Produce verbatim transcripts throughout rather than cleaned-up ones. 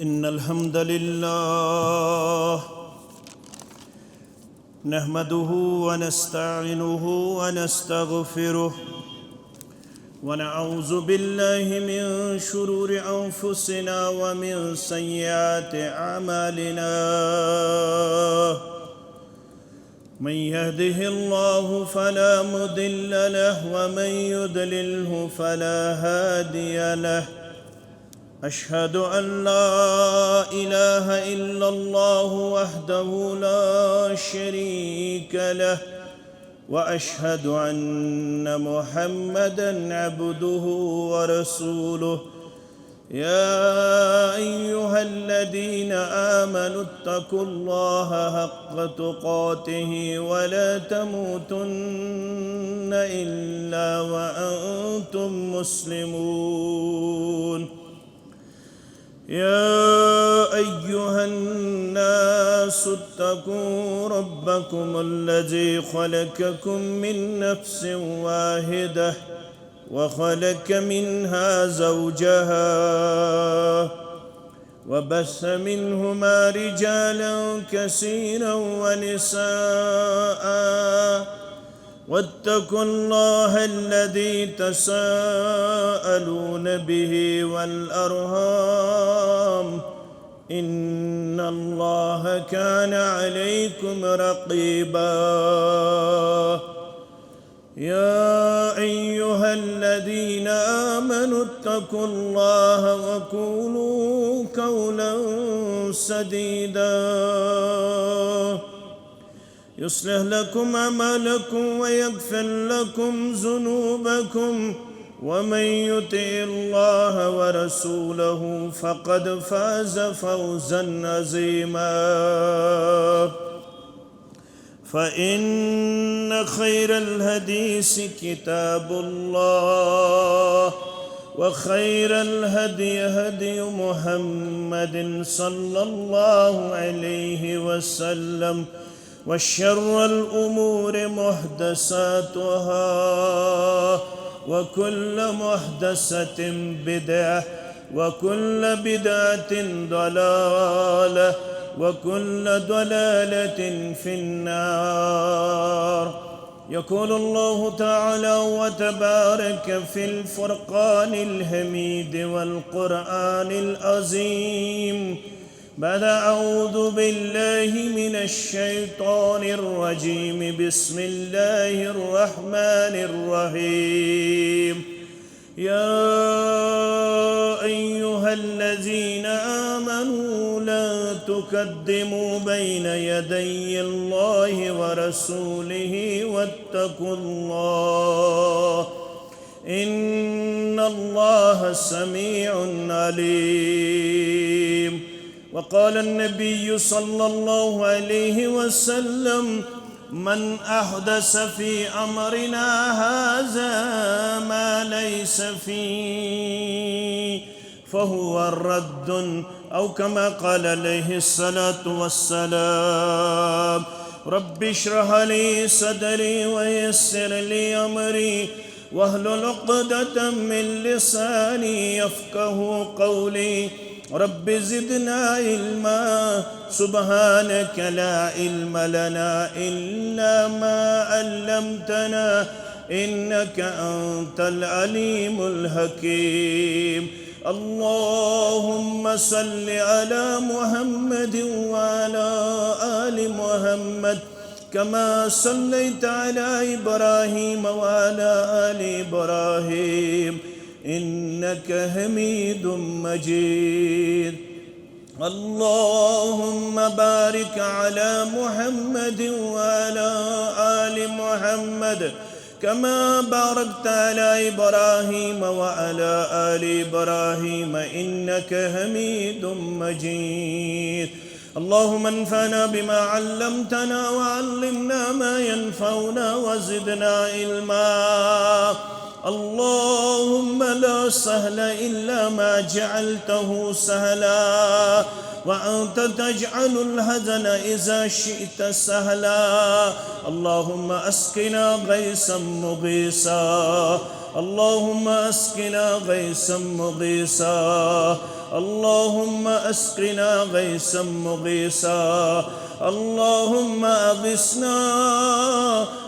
إن الحمد لله نحمده ونستعينه ونستغفره، ونعوذ بالله من شرور أنفسنا ومن سيئات أعمالنا. من يهده الله فلا مضل له، ومن يضلله فلا هادي له. أشهد أن لا إله إلا الله وحده لا شريك له، وأشهد أن محمدا عبده ورسوله. يا أيها الذين آمنوا اتقوا الله حق تقاته ولا تموتن إلا وأنتم مسلمون. يا أيها الناس اتقوا ربكم الذي خلقكم من نفس واحدة وخلق منها زوجها وبث منهما رجالا كثيرا ونساء، واتقوا الله الذي تساءلون به والأرحام، إن الله كان عليكم رقيبا. يا أيها الذين آمنوا اتقوا الله وقولوا قولا سديدا، يصلح لكم أعمالكم ويغفر لكم ذنوبكم، ومن يطع الله ورسوله فقد فاز فوزا عظيما. فإن خير الحديث كتاب الله، وخير الهدي هدي محمد صلى الله عليه وسلم، وشر الأمور محدثاتها، وكل محدثة بدعة، وكل بدعة ضلالة، وكل ضلالة في النار. يقول الله تعالى وتبارك في الفرقان الحميد والقرآن العظيم بعد أعوذ بالله من الشيطان الرجيم، بسم الله الرحمن الرحيم. يا أيها الذين آمنوا لا تقدموا بين يدي الله ورسوله واتقوا الله، إن الله سميع عليم. وقال النبي صلى الله عليه وسلم: من أحدث في أمرنا هذا ما ليس فيه فهو رد، أو كما قال عليه الصلاة والسلام. رب اشرح لي صدري ويسر لي أمري واحلل عقدة من لساني يفقه قولي. رب زدنا علما. سبحانك لا علم لنا إلا ما علمتنا، إنك أنت العليم الحكيم. اللهم صل على محمد وعلى آل محمد كما صليت على إبراهيم وعلى آل إبراهيم إنك حميد مجيد. اللهم بارك على محمد وعلى آل محمد كما باركت على إبراهيم وعلى آل إبراهيم إنك حميد مجيد. اللهم انفعنا بما علمتنا وعلمنا ما ينفعنا وزدنا علما. اللهم لا سهل إلا ما جعلته سهلا، وأنت تجعل الحزن إذا شئت سهلا. اللهم أسقنا غيثا مغيثا، اللهم اسقنا غيثا مغيثا. اللهم اسقنا غيثا مغيثا. اللهم اغثنا.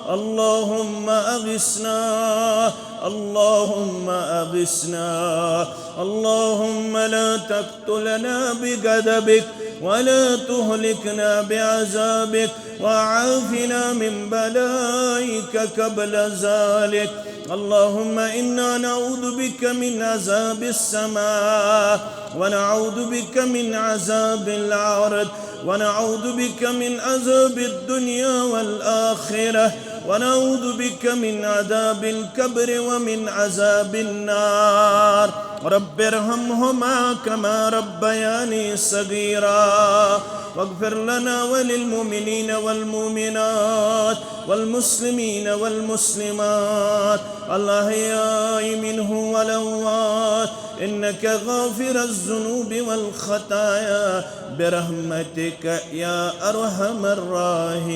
اللهم اغثنا. اللهم اغثنا. اللهم لا تقتلنا بغضبك ولا تهلكنا بعذابك وعافنا من بلائك قبل ذلك. اللهم إنا نعوذ بك من عذاب السماء، ونعوذ بك من عذاب الأرض، ونعوذ بك من عذاب الدنيا والآخرة، ونعوذ بك من عذاب القبر ومن عذاب النار. رب ارحمهما كما ربياني صغيرا. واغفر لنا وللمؤمنين والمؤمنات والمسلمين والمسلمات الأحياء منهم والأموات إنك غافر الذنوب والخطايا برحمتك يا أرحم الراحمين.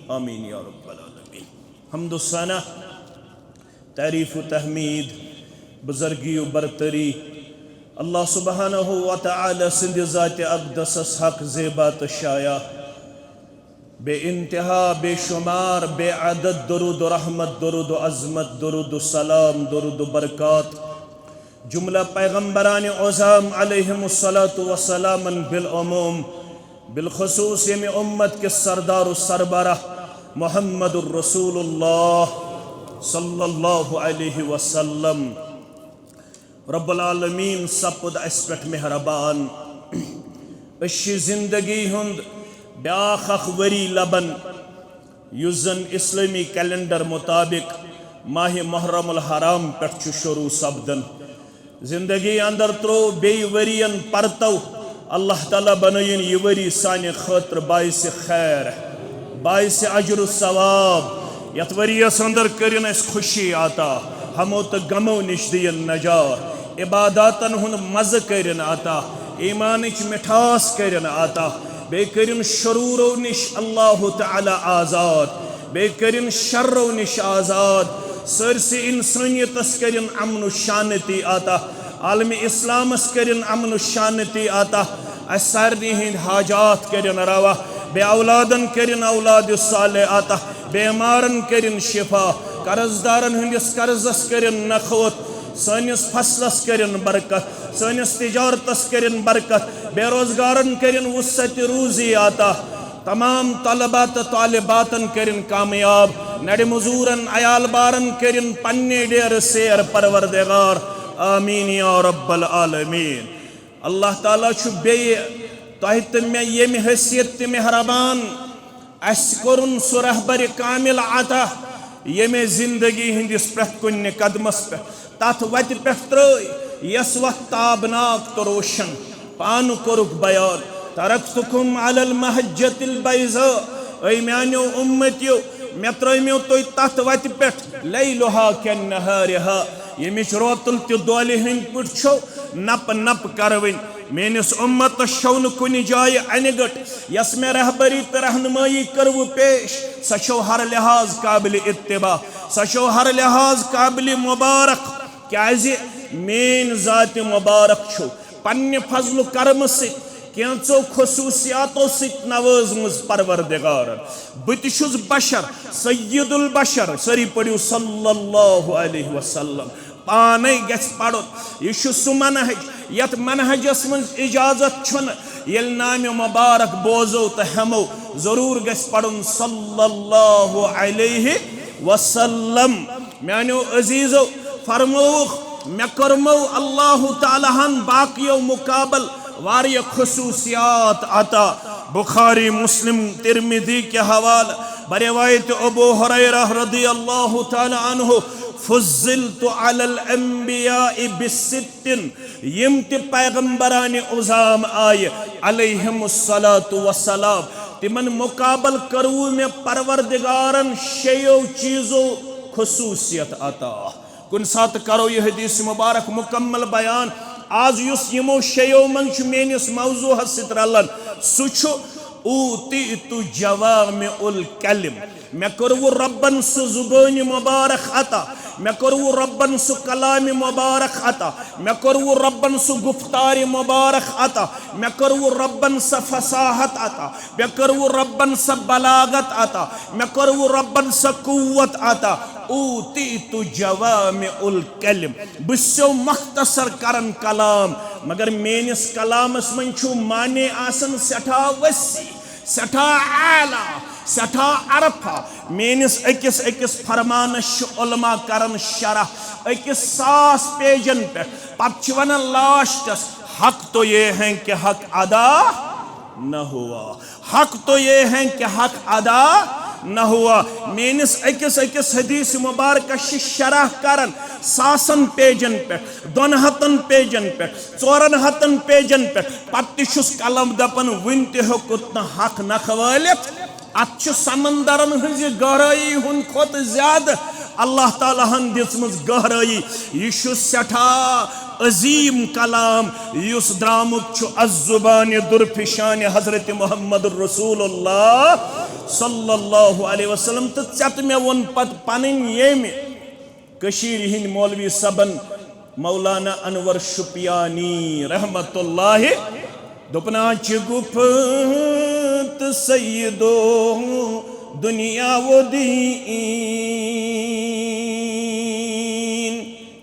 آمين يا رب العالمين. حمد و ثنا، تعریف و تحمید، بزرگی و برتری، اللہ سبحانہ و تعالی سند ذات اقدسس حق زیبا تہ شایع۔ بے انتہا، بے شمار، بے عدد درود و رحمت، درود و عظمت، درود و سلام، درود و برکات جملہ پیغمبران عظام علیہم الصلاۃ والسلام بالعموم، بالخصوص ییٚمہِ امت کِس سردار و سربراہ محمد الرسول اللہ صلی اللہ علیہ وسلم۔ رب العالمین سپد اسہِ پٮ۪ٹھ مہربان۔ أسۍ چھِ زندگی ہُنٛد بیاکھ اکھ ؤری لبان، یُس زن اسلٲمی کیلنڈر مطابق ماہ محرم الحرام پٮ۪ٹھ چھُ شروع سپدان۔ زندگی اندر ترٛوو بیٚیہِ ؤرین پرتو۔ اللہ تعالیٰ بنٲیِن یہِ ؤری سانہِ خٲطرٕ باعث خیر، باعث اجر و ثواب۔ یتھ ؤریس اندر کٔرِن اَسہِ خوشی عطا، ہمو تہٕ غمو نِش دِیِن نجات، عباداتن ہُنٛد مزٕ کٔرِن عطا، ایمانٕچ مٹھاس کٔرِن عطا، بیٚیہِ کٔرِن شرورو نِش اللہ تعالیٰ آزاد، بیٚیہِ کٔرِن شرو نِش آزاد، سٲرسٕے انسٲنیتس کٔرِن امن و شانتی عطا، عالم اسلامس کٔرِن امن و شانتی عطا، اسہِ سارنٕے ہٕنٛدۍ حاجات کٔرِن روا، بے اولادن کٔرِن اولاد صالح عطا، بیمارن کٔرِن شفا، قرض دارن ہٕنٛدِس قرضس کٔرِن نکھوت، سٲنِس فصلس کٔرِن برکت، سٲنِس تجارتس کٔرِن برکت، بے روزگارن کٔرِن وسعت روزی عطا، تمام طلبہ تہٕ طالباتن کٔرِن کامیاب، نڑِ مزورن، عیال بارن کٔرِن پننہِ ڈیرٕ سیر پروردگار۔ آمین یا رب العالمین۔ اللہ تعالیٰ چھُ بیٚیہِ تۄہہِ تہٕ مےٚ ییٚمہِ حیثیت تہِ مہربان، اسہِ کوٚرُن سُہ رہبر کامل عطا، ییٚمۍ زندگی ہٕنٛدِس پرٛٮ۪تھ کُنہِ قدمس پٮ۪ٹھ تتھ وتہِ پٮ۪ٹھ ترٲے، یۄس وتھ تابناک تہٕ روشن۔ پانہٕ کوٚرُکھ بیان، "ترکتکم علی المحجۃ البیضاء"، اے میانیو امتیو، مےٚ ترٲیمیو تُہۍ تتھ وتہِ پٮ۪ٹھ، لیلہا کنہارہا، ییٚمِچ روتل تہِ دۄلہِ ہٕنٛدۍ پٲٹھۍ چھو نپہٕ نپہٕ کروٕنۍ۔ میٲنِس امتس چھو نہٕ کُنہِ جایہِ انہِ گٔٹ، یۄس مےٚ رہبری تہٕ رہنمٲیی کٔروٕ پیش، سۄ چھو ہر لحاظ قابل اتباع، سۄ چھو ہر لحاظ قابل مبارک، کیازِ میٲنۍ ذات مبارک چھو پننہِ فضل و کرمہٕ سۭتۍ کینژو خصوصیاتو سۭتۍ نوٲزمٕژ پروردگارن۔ بہٕ تہِ چھُس بشر، سید البشر، سٲری پٔرِو صلی اللہ علیہ وسلم۔ پانے گژھِ پرُن۔ یہِ چھُ سُہ منہج یتھ منہجس منٛز اجازت چھُنہٕ، ییٚلہِ نامہِ مبارک بوزو تہٕ ہٮ۪مو، ضروٗر گژھِ پرُن صلی اللہ علیہ وسلم۔ میانیو عزیزو، فرمووُکھ، مےٚ کوٚرمو اللہ تعالیٰ ہن باقیو مقابل واریاہ خصوصیات عطا۔ بخاری، مسلم، ترمذی کہِ حوالہٕ بروایت ابو ہریرہ رضی اللہ تعالیٰ عنہ، فضلت علی الانبیاء بستن، یِم تہِ پیغمبران عظام آیہِ علیہم الصلوۃ والسلام، تِمن مقابل کٔروٕ مےٚ پروردگارن شیٚیو چیٖزو خصوصیت عطا۔ کُنہِ ساتہٕ کرو یہِ حدیث مبارک مکمل بیان۔ آز یُس یِمو شیٚیو منٛز چھُ میٲنِس موضوعس سۭتۍ رلان، سُہ چھُ اوتیت جوامع الکلم۔ مےٚ کوٚروٕ رۄبن سُہ زُبٲنۍ مُبارک عطا، مےٚ کوٚروٕ رۄبن سُہ کلامِ مُبارک عطا، مےٚ کوٚروٕ رۄبن سُہ گُفتارِ مُبارک عطا، مےٚ کوٚروٕ رۄبن سۄ فصاحت عطا، مےٚ کوٚروٕ رۄبن سۄ بلاغت عطا، مےٚ کوٚروٕ رۄبن سۄ قوت عطا۔ اوتیت جوامع الکلم۔ بہٕ چھُسو مختصر کران کلام، مگر میٲنِس کلامس منٛز چھُ معنی آسان سٮ۪ٹھاہ وسیع، سٮ۪ٹھاہ اعلیٰ، سٮ۪ٹھاہ ارفع۔ میٲنِس أکِس أکِس فرمانس چھِ علماء کران شرح أکِس ساس پیجن پٮ۪ٹھ۔ پتہٕ چھِ ونان لاسٹس، "حق تو یہ ہے کہ حق ادا نہ ہوا، حق تو یہ ہے کہ حق ادا نہ ہوا۔" میٲنِس أکِس أکِس حدیث مبارکس چھِ شرح کران ساسن پیجن پٮ۪ٹھ، دۄن ہتن پیجن پٮ۪ٹھ، ژورن ہتن پیجن پٮ۪ٹھ۔ پتہٕ تہِ چھُس قلم دپان، وُنہِ تہِ ہیوٚکُت نہٕ حق نکھٕ وٲلِتھ۔ اتھ چھُ سمندرن ہٕنٛزِ گہرٲیی ہُنٛد کھۄتہٕ زیادٕ اللہ تعالیٰ ہن دِژمٕژ گہرٲیی۔ یہِ چھُ سٮ۪ٹھاہ عظیٖم کلام، یُس درٛامُت چھُ از زبانِ درفشانِ حضرت محمد رسول اللہ صلی اللہ علیہ وسلم۔ تہٕ ژےٚ تہٕ مےٚ ووٚن پتہٕ پنٕنۍ ییٚمہِ کٔشیٖرِ ہٕنٛدۍ مولوی صٲبن، مولانا انور شُپیانی رحمت اللہ، دوٚپُن، "آنچہِ گُپھ تہٕ سیدو دُنیا و دیٖن۔"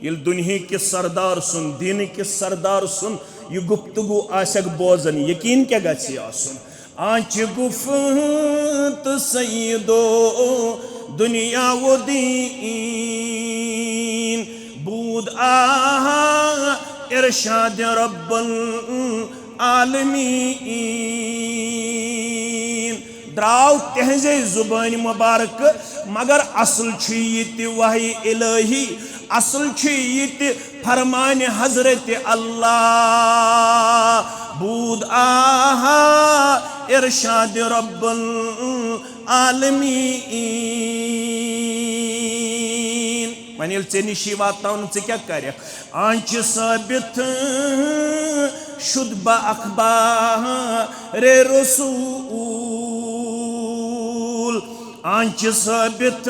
ییٚلہِ دُنہِکِس سردار سُنٛد، دیٖنٕکِس سردار سُنٛد یہِ گفتگو آسٮ۪کھ بوزان، یقیٖن کیٛاہ گژھِ آسُن؟ آنچہِ گُفت سیدو دُنیا و دیٖن، بود آہا ارشاد رب العالمین۔ درٛاو تِہنٛزے زُبٲنۍ مُبارکہٕ، مگر اصل چھُ یہِ تہِ وحی الہی، اصل چھُ یہِ تہِ فرمانِ حضرت اللہ، بود آہا ارشاد رب العالمین۔ وۄنۍ ییٚلہِ ژےٚ نِش یی واتناونہٕ، ژٕ کیٛاہ کرکھ؟ آنچہِ ثٲبت شُد بہ اخبارِ رسول، آنچہِ ثٲبت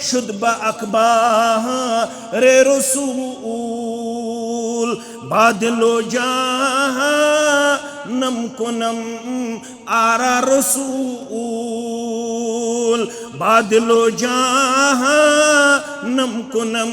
شُد بہ اخبارِ رسول، بادلو جہانم کنم آرا رسول، بادلو جہانم کنم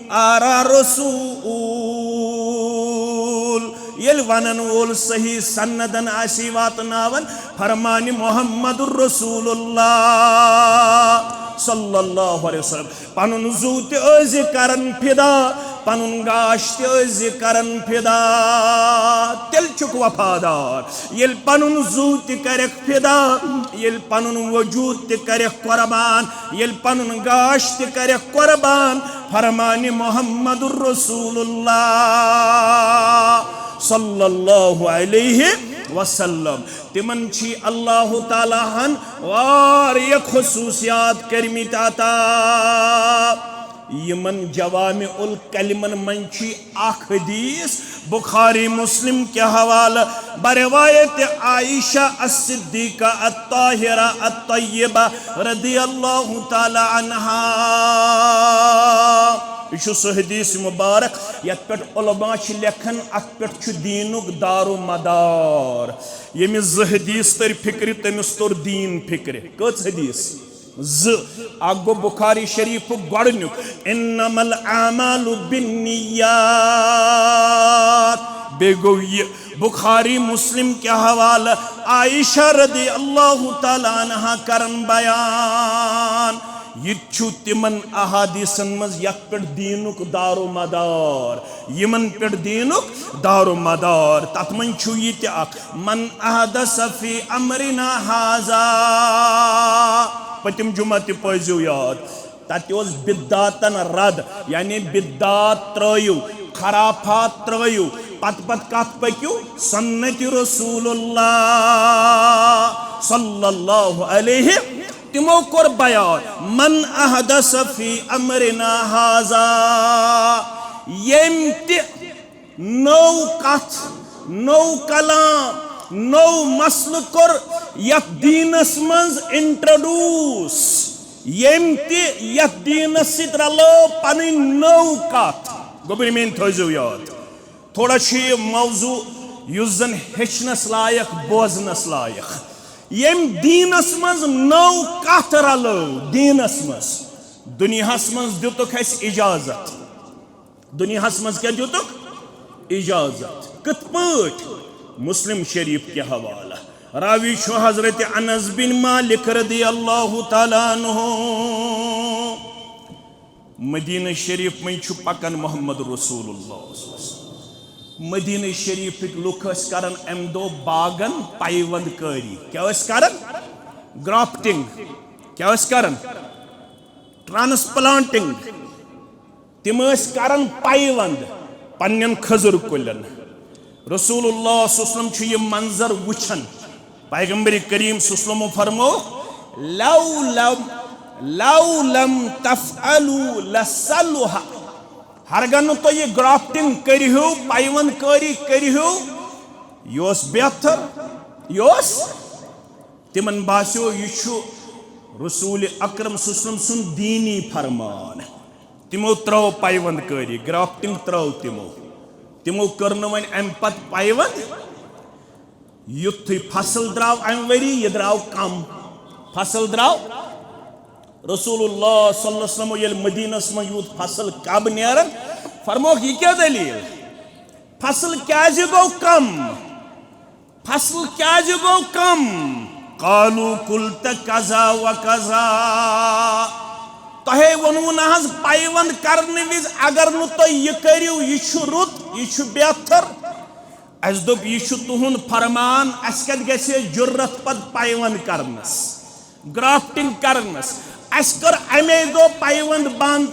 آرا رسول۔ ییٚلہِ ونن وول صحیح سندن آسی واتناون فرمانِ محمد رسول اللہ صلی اللہ علیہ وسلم، پنُن زُو تہِ ٲسۍ زِ کران فدا، پنُن گاش تہِ ٲسۍ زِ کران فدا، تیٚلہِ چھُکھ وفادار۔ ییٚلہِ پنُن زُو تہِ کرکھ فدا، ییٚلہِ پنُن وجود تہِ کرکھ قربان، ییٚلہِ پنُن گاش تہِ کرکھ قربان، فرمانِ محمد رسول اللہ صلی اللہ علیہ وسلم۔ تِمن چھی اللہ تعالیٰ ہن واریاہ خصوصیات کٔرمٕتۍ عطا۔ یِمن جوامع الکلمن منٛز چھی اکھ حدیث بخاری مسلم کہِ حوالہٕ بروایت عائشہ الصدیقہ الطاہرہ الطیبہ رضی اللہ تعالیٰ عنہا۔ یہِ چھُ سُہ حدیث مبارک یتھ پٮ۪ٹھ علماء چھِ لیکھان، اتھ پٮ۪ٹھ چھُ دیٖنُک دار و مدار۔ ییٚمِس زٕ حدیث تٔرۍ فکرِ، تٔمِس توٚر دیٖن فکرِ۔ کٔژ حدیث؟ زٕ۔ اکھ گوٚو بخاری شریفُک گۄڈٕنیُک، "انما الاعمال بالنیات"۔ بیٚیہِ گوٚو یہِ بخاری مسلم کہِ حوالہٕ عائشہ رضی اللہ تعالیٰ عنہا کرن بیان۔ یہِ تہِ چھُ تِمن احادیثن منٛز یتھ پٮ۪ٹھ دیٖنُک دار و مدار، یِمن پٮ۪ٹھ دیٖنُک دار و مدار۔ تتھ منٛز چھُ یہِ تہِ اکھ، "من احدث فی امرنا ھذا"۔ پٔتِم جمعہ تہِ پٲیزیو یاد۔ تتہِ اوس بدعاتن رد، یعنی بدعات ترٲیِو، خرافات ترٲیِو، پتہٕ پتہٕ کتھ پٔکِو؟ سنت رسول اللہ صلی اللہ علیہ۔ تِمو کوٚر بیان، "من احدث فی امرنا ھذا"، ییٚمۍ تہِ نٔو کتھ، نوٚو کلام، نوٚو مسلہٕ کوٚر یتھ دیٖنس منٛز introduce، ییٚمۍ تہِ یتھ دیٖنس سۭتۍ رلٲو پنٕنۍ نٔو کتھ۔ گوٚبرۍ میٲنۍ تھٲیزیو یاد، تھوڑا چھُ یہِ موضوع یُس زن ہیٚچھنس لایق، بوزنس لایق۔ ییٚمۍ دیٖنس منٛز نٔو کتھ رلٲو دیٖنس منٛز، دُنیاہس منٛز دِتُکھ اَسہِ اجازت۔ دُنیاہس منٛز کیٛاہ دِتُکھ؟ اجازت۔ کِتھ پٲٹھۍ؟ مسلم شریف کہِ حوالہٕ۔ راوی چھُ حضرت انس بن مالک رضی اللہ تعالیٰ عنہ۔ مدینہ شریف منٛز چھُ پکان محمد رسول اللہ صلی اللہ علیہ وسلم۔ مدینہ شریفٕکۍ لُکھ ٲسۍ کران امہِ دۄہ باغن پیوند کٲری۔ کیٛاہ ٲسۍ کران؟ Grafting۔ کیٛاہ ٲسۍ کران؟ Transplanting۔ تِم ٲسۍ کران پیوند پننٮ۪ن کھٔزٕر کُلٮ۪ن۔ رسول اللہ صلی اللہ علیہ وسلم چھُ یہِ منظر وٕچھان۔ پیغمبر کریم صلی اللہ علیہ وسلم فرمو، "لو لم، لو لم تفعلوا لصلح"۔ ہرگاہ نہٕ تُہۍ یہِ grafting کٔرِہِو، پیوند کٲری کٔرِہِو، یہِ اوس بہتر، یہِ اوس تِمن باسیو، یہِ چھُ رسول اکرم صلی اللہ علیہ وسلم سُنٛد دیٖنی فرمان۔ تِمو ترٲو پیوند کٲری، grafting ترٲو تِمو۔ تِمو کٔر نہٕ وۄنۍ اَمہِ پتہٕ پیوند۔ یُتھُے فصل درٛاو اَمہِ ؤری، یہِ درٛاو کم۔ فصل درٛاو۔ رسول اللہ صلی اللہ علیہ وسلم ییٚلہِ مدینس منٛز یوٗت فصل کب نیران، فرموکھ، یہِ کیٛاہ دٔلیٖل؟ فصل کیٛازِ گوٚو کم؟ فصل کیٛازِ گوٚو کم؟ قالوا قلت كذا وكذا۔ تۄہے ووٚنوُ نہ حظ پیوند کرنہٕ وِزِ، اگر نہٕ تُہۍ یہِ کٔرِو، یہِ چھُ رُت، یہِ چھُ بہتر۔ اَسہِ دوٚپ، یہِ چھُ تُہُنٛد فرمان، اَسہِ کَتہِ گژھِ ہے جُرت پتہٕ پیوند کرنس، grafting کرنس؟ اَسہِ کٔر اَمے دۄہ پیوند بند،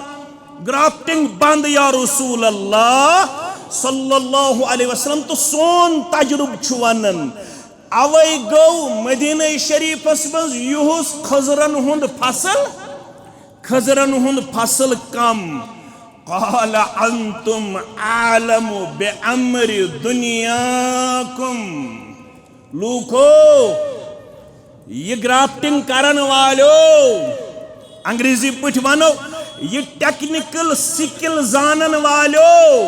grafting بند، یا رسول اللہ صلی اللہ علیہ وسلم۔ تہٕ سون تجربہٕ چھُ ونان، اوے گوٚو مدینہ شریفس منٛز یُہُس کھٔزرن ہُنٛد فصل، کھٔزرن ہُنٛد فصل کم۔ قال انتم اعلم بامر دنیاکم۔ لوٗکو، یہِ grafting کرن والیو، انگریزی پٲٹھۍ ونو، یہِ technical skill زانن والیو،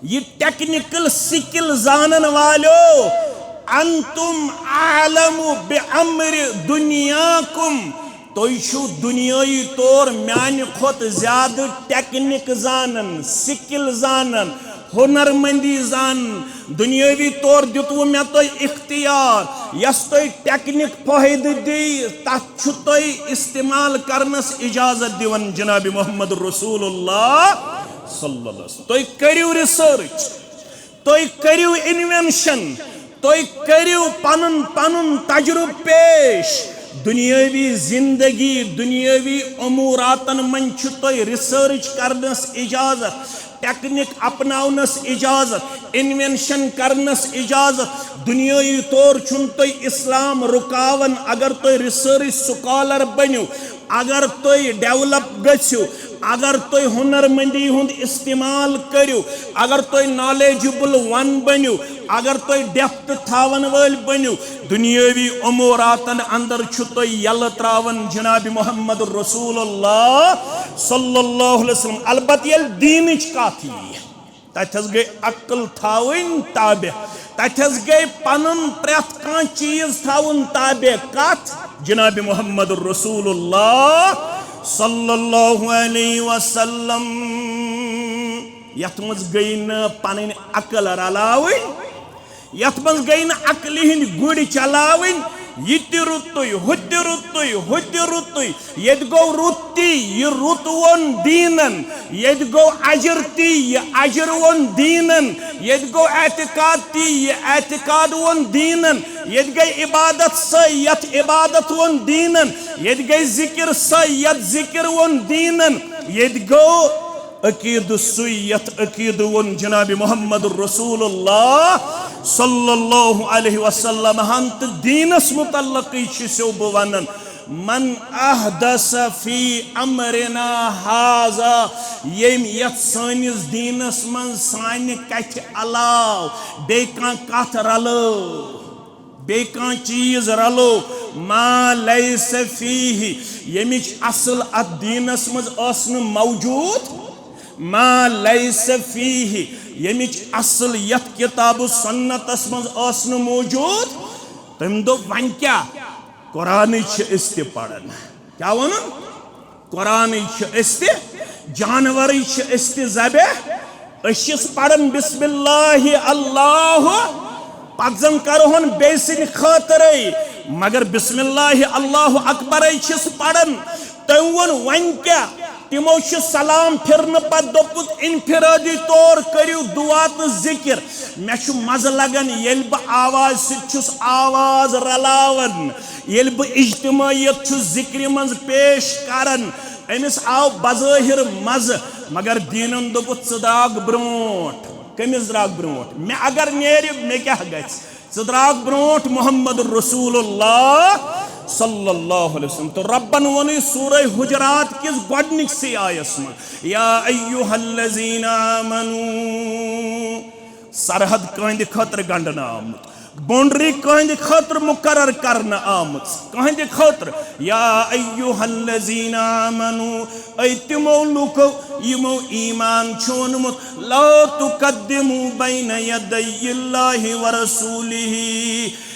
یہِ technical skill زانن والیو، انتم اعلم بامر دنیاکم، تُہۍ چھِو دُنیٲیی طور میانہِ کھۄتہٕ زیادٕ technique زانان، skill زانان، ہُنرمندی زانان۔ دُنیٲوی طور دیُتوٕ مےٚ تۄہہِ اختیار، یۄس تۄہہِ technique فٲیدٕ دی، تتھ چھُ تۄہہِ استعمال کرنس اجازت دِوان جناب محمد رسول اللہ صلی اللہ علیہ وسلم۔ تُہۍ کٔرِو research، تُہۍ کٔرِو invention، تُہۍ کٔرِو پنُن پنُن تجربہٕ پیش۔ دُنیٲوی زندگی، دُنیٲوی اموراتن منٛز چھُ تۄہہِ research کرنس اجازت، technique اپناونس اجازت، invention کرنس اجازت۔ دُنیٲوی طور چھُنہٕ تۄہہِ اسلام رُکاوان۔ اگر تُہۍ research scholar بٔنِو، اگر تُہۍ develop گٔژھِو، اگر تُہۍ ہُنرمندی ہُنٛد استعمال کٔرِو، اگر تُہۍ knowledgeable one بٔنِو، اگر تُہۍ depth تھاون وٲلۍ بٔنِو، دُنیٲوی اموراتن اندر چھُ تۄہہِ یلہٕ تراوان جناب محمد رسول اللہ صلی اللہ علیہ وسلم۔ البتہ ییٚلہِ دیٖنٕچ کتھ یی، تتہِ حظ گٔے عقل تھاوٕنۍ تابع، تتہِ حظ گٔے پنُن پرٛٮ۪تھ کانٛہہ چیٖز تھاوُن تابع۔ کتھ؟ جناب محمد رسول اللہ صلی اللہ علیہ وسلم۔ یتھ منٛز گٔے نہٕ پنٕنۍ عقل رلاوٕنۍ، یتھ منٛز گٔے نہٕ عقلہِ ہٕنٛدۍ گُرۍ چلاوٕنۍ، یہِ تہِ رُتُے، ہُہ تہِ رُتُے، ہُہ تہِ رُتُے۔ ییٚتہِ گوٚو رُت تی، یہِ رُت ووٚن دیٖنن۔ ییٚتہِ گوٚو اجر تی، یہِ اجر ووٚن دیٖنن۔ ییٚتہِ گوٚو اعتقاد تی، یہِ اعتقاد ووٚن دیٖنن۔ ییٚتہِ گٔے عبادت سۄے، یتھ عبادت ووٚن دیٖنن۔ ییٚتہِ گٔے ذکر سۄے، یتھ ذکر ووٚن دیٖنن۔ ییٚتہِ گوٚو عقیدٕ سُے، یتھ عقیدٕ ووٚن جناب محمد رسول اللہ صلی اللہ علیہ وسلم ہن۔ تہٕ دیٖنس متعلقٕے چھِ سو بہٕ ونان، من احدث فی امرنا هذا، ییٚمۍ یتھ سٲنِس دیٖنس منٛز سانہِ کتھِ علاوٕ بیٚیہِ کانٛہہ کتھ رلٲو، بیٚیہِ کانٛہہ چیٖز رلوو، ما لیس فیہ، ییٚمِچ اصل اتھ دیٖنس منٛز ٲس نہٕ موجود، ما لیس فیہ، ییٚمِچ اصل یتھ کتاب و سنتس منٛز ٲس نہٕ موجود۔ تٔمۍ دوٚپ، وۄنۍ کیٛاہ؟ قرآنٕے چھِ أسۍ تہِ پران۔ کیٛاہ وَنُن؟ قرآنٕے چھِ أسۍ تہِ، جانورٕے چھِ أسۍ تہِ ذبح۔ أسۍ چھِس پران بسم اللہ اللہ، پتہٕ زن کرہون بیٚیہِ سٕنٛدِ خٲطرَے، مگر بسم اللہ اللہ اکبرے چھِس پران۔ تٔمۍ ووٚن، وۄنۍ کیٛاہ؟ تِمو چھُ سلام پھِرنہٕ پتہٕ دوٚپمُت، انفرادی طور کٔرِو دعا تہٕ ذکر۔ مےٚ چھُ مزٕ لگان ییٚلہِ بہٕ آوازِ سۭتۍ چھُس آواز رلاوان، ییٚلہِ بہٕ اجتماعیت چھُس ذکرِ منٛز پیش کران۔ أمِس آو بظٲہر مزٕ، مگر دیٖنن دوٚپُس، ژٕ درٛاکھ برٛونٛٹھ۔ کٔمِس درٛاکھ برٛونٛٹھ؟ مےٚ اگر نیرِ، مےٚ کیٛاہ گژھِ؟ ژٕ درٛاکھ برٛونٛٹھ محمد رسول اللہ صلی اللہ علیہ وسلم۔ تہٕ رۄبن ووٚنُے سورہ حجرات کِس گۄڈٕنِکسٕے آیس منٛز، یا ایھا الذین آمنو، سرحد کٕہٕنٛدِ خٲطرٕ گنٛڈنہٕ آمُت، باؤنڈری کٕہٕنٛدِ خٲطرٕ مقرر کرنہٕ آمٕژ، کٕہٕنٛدِ خٲطرٕ۔ یا ایھا الذین آمنو، اے تِمو لوٗکو یِمو ایمان چھُ اوٚنمُت، لا تقدموا بین یدی اللہ ورسولہ،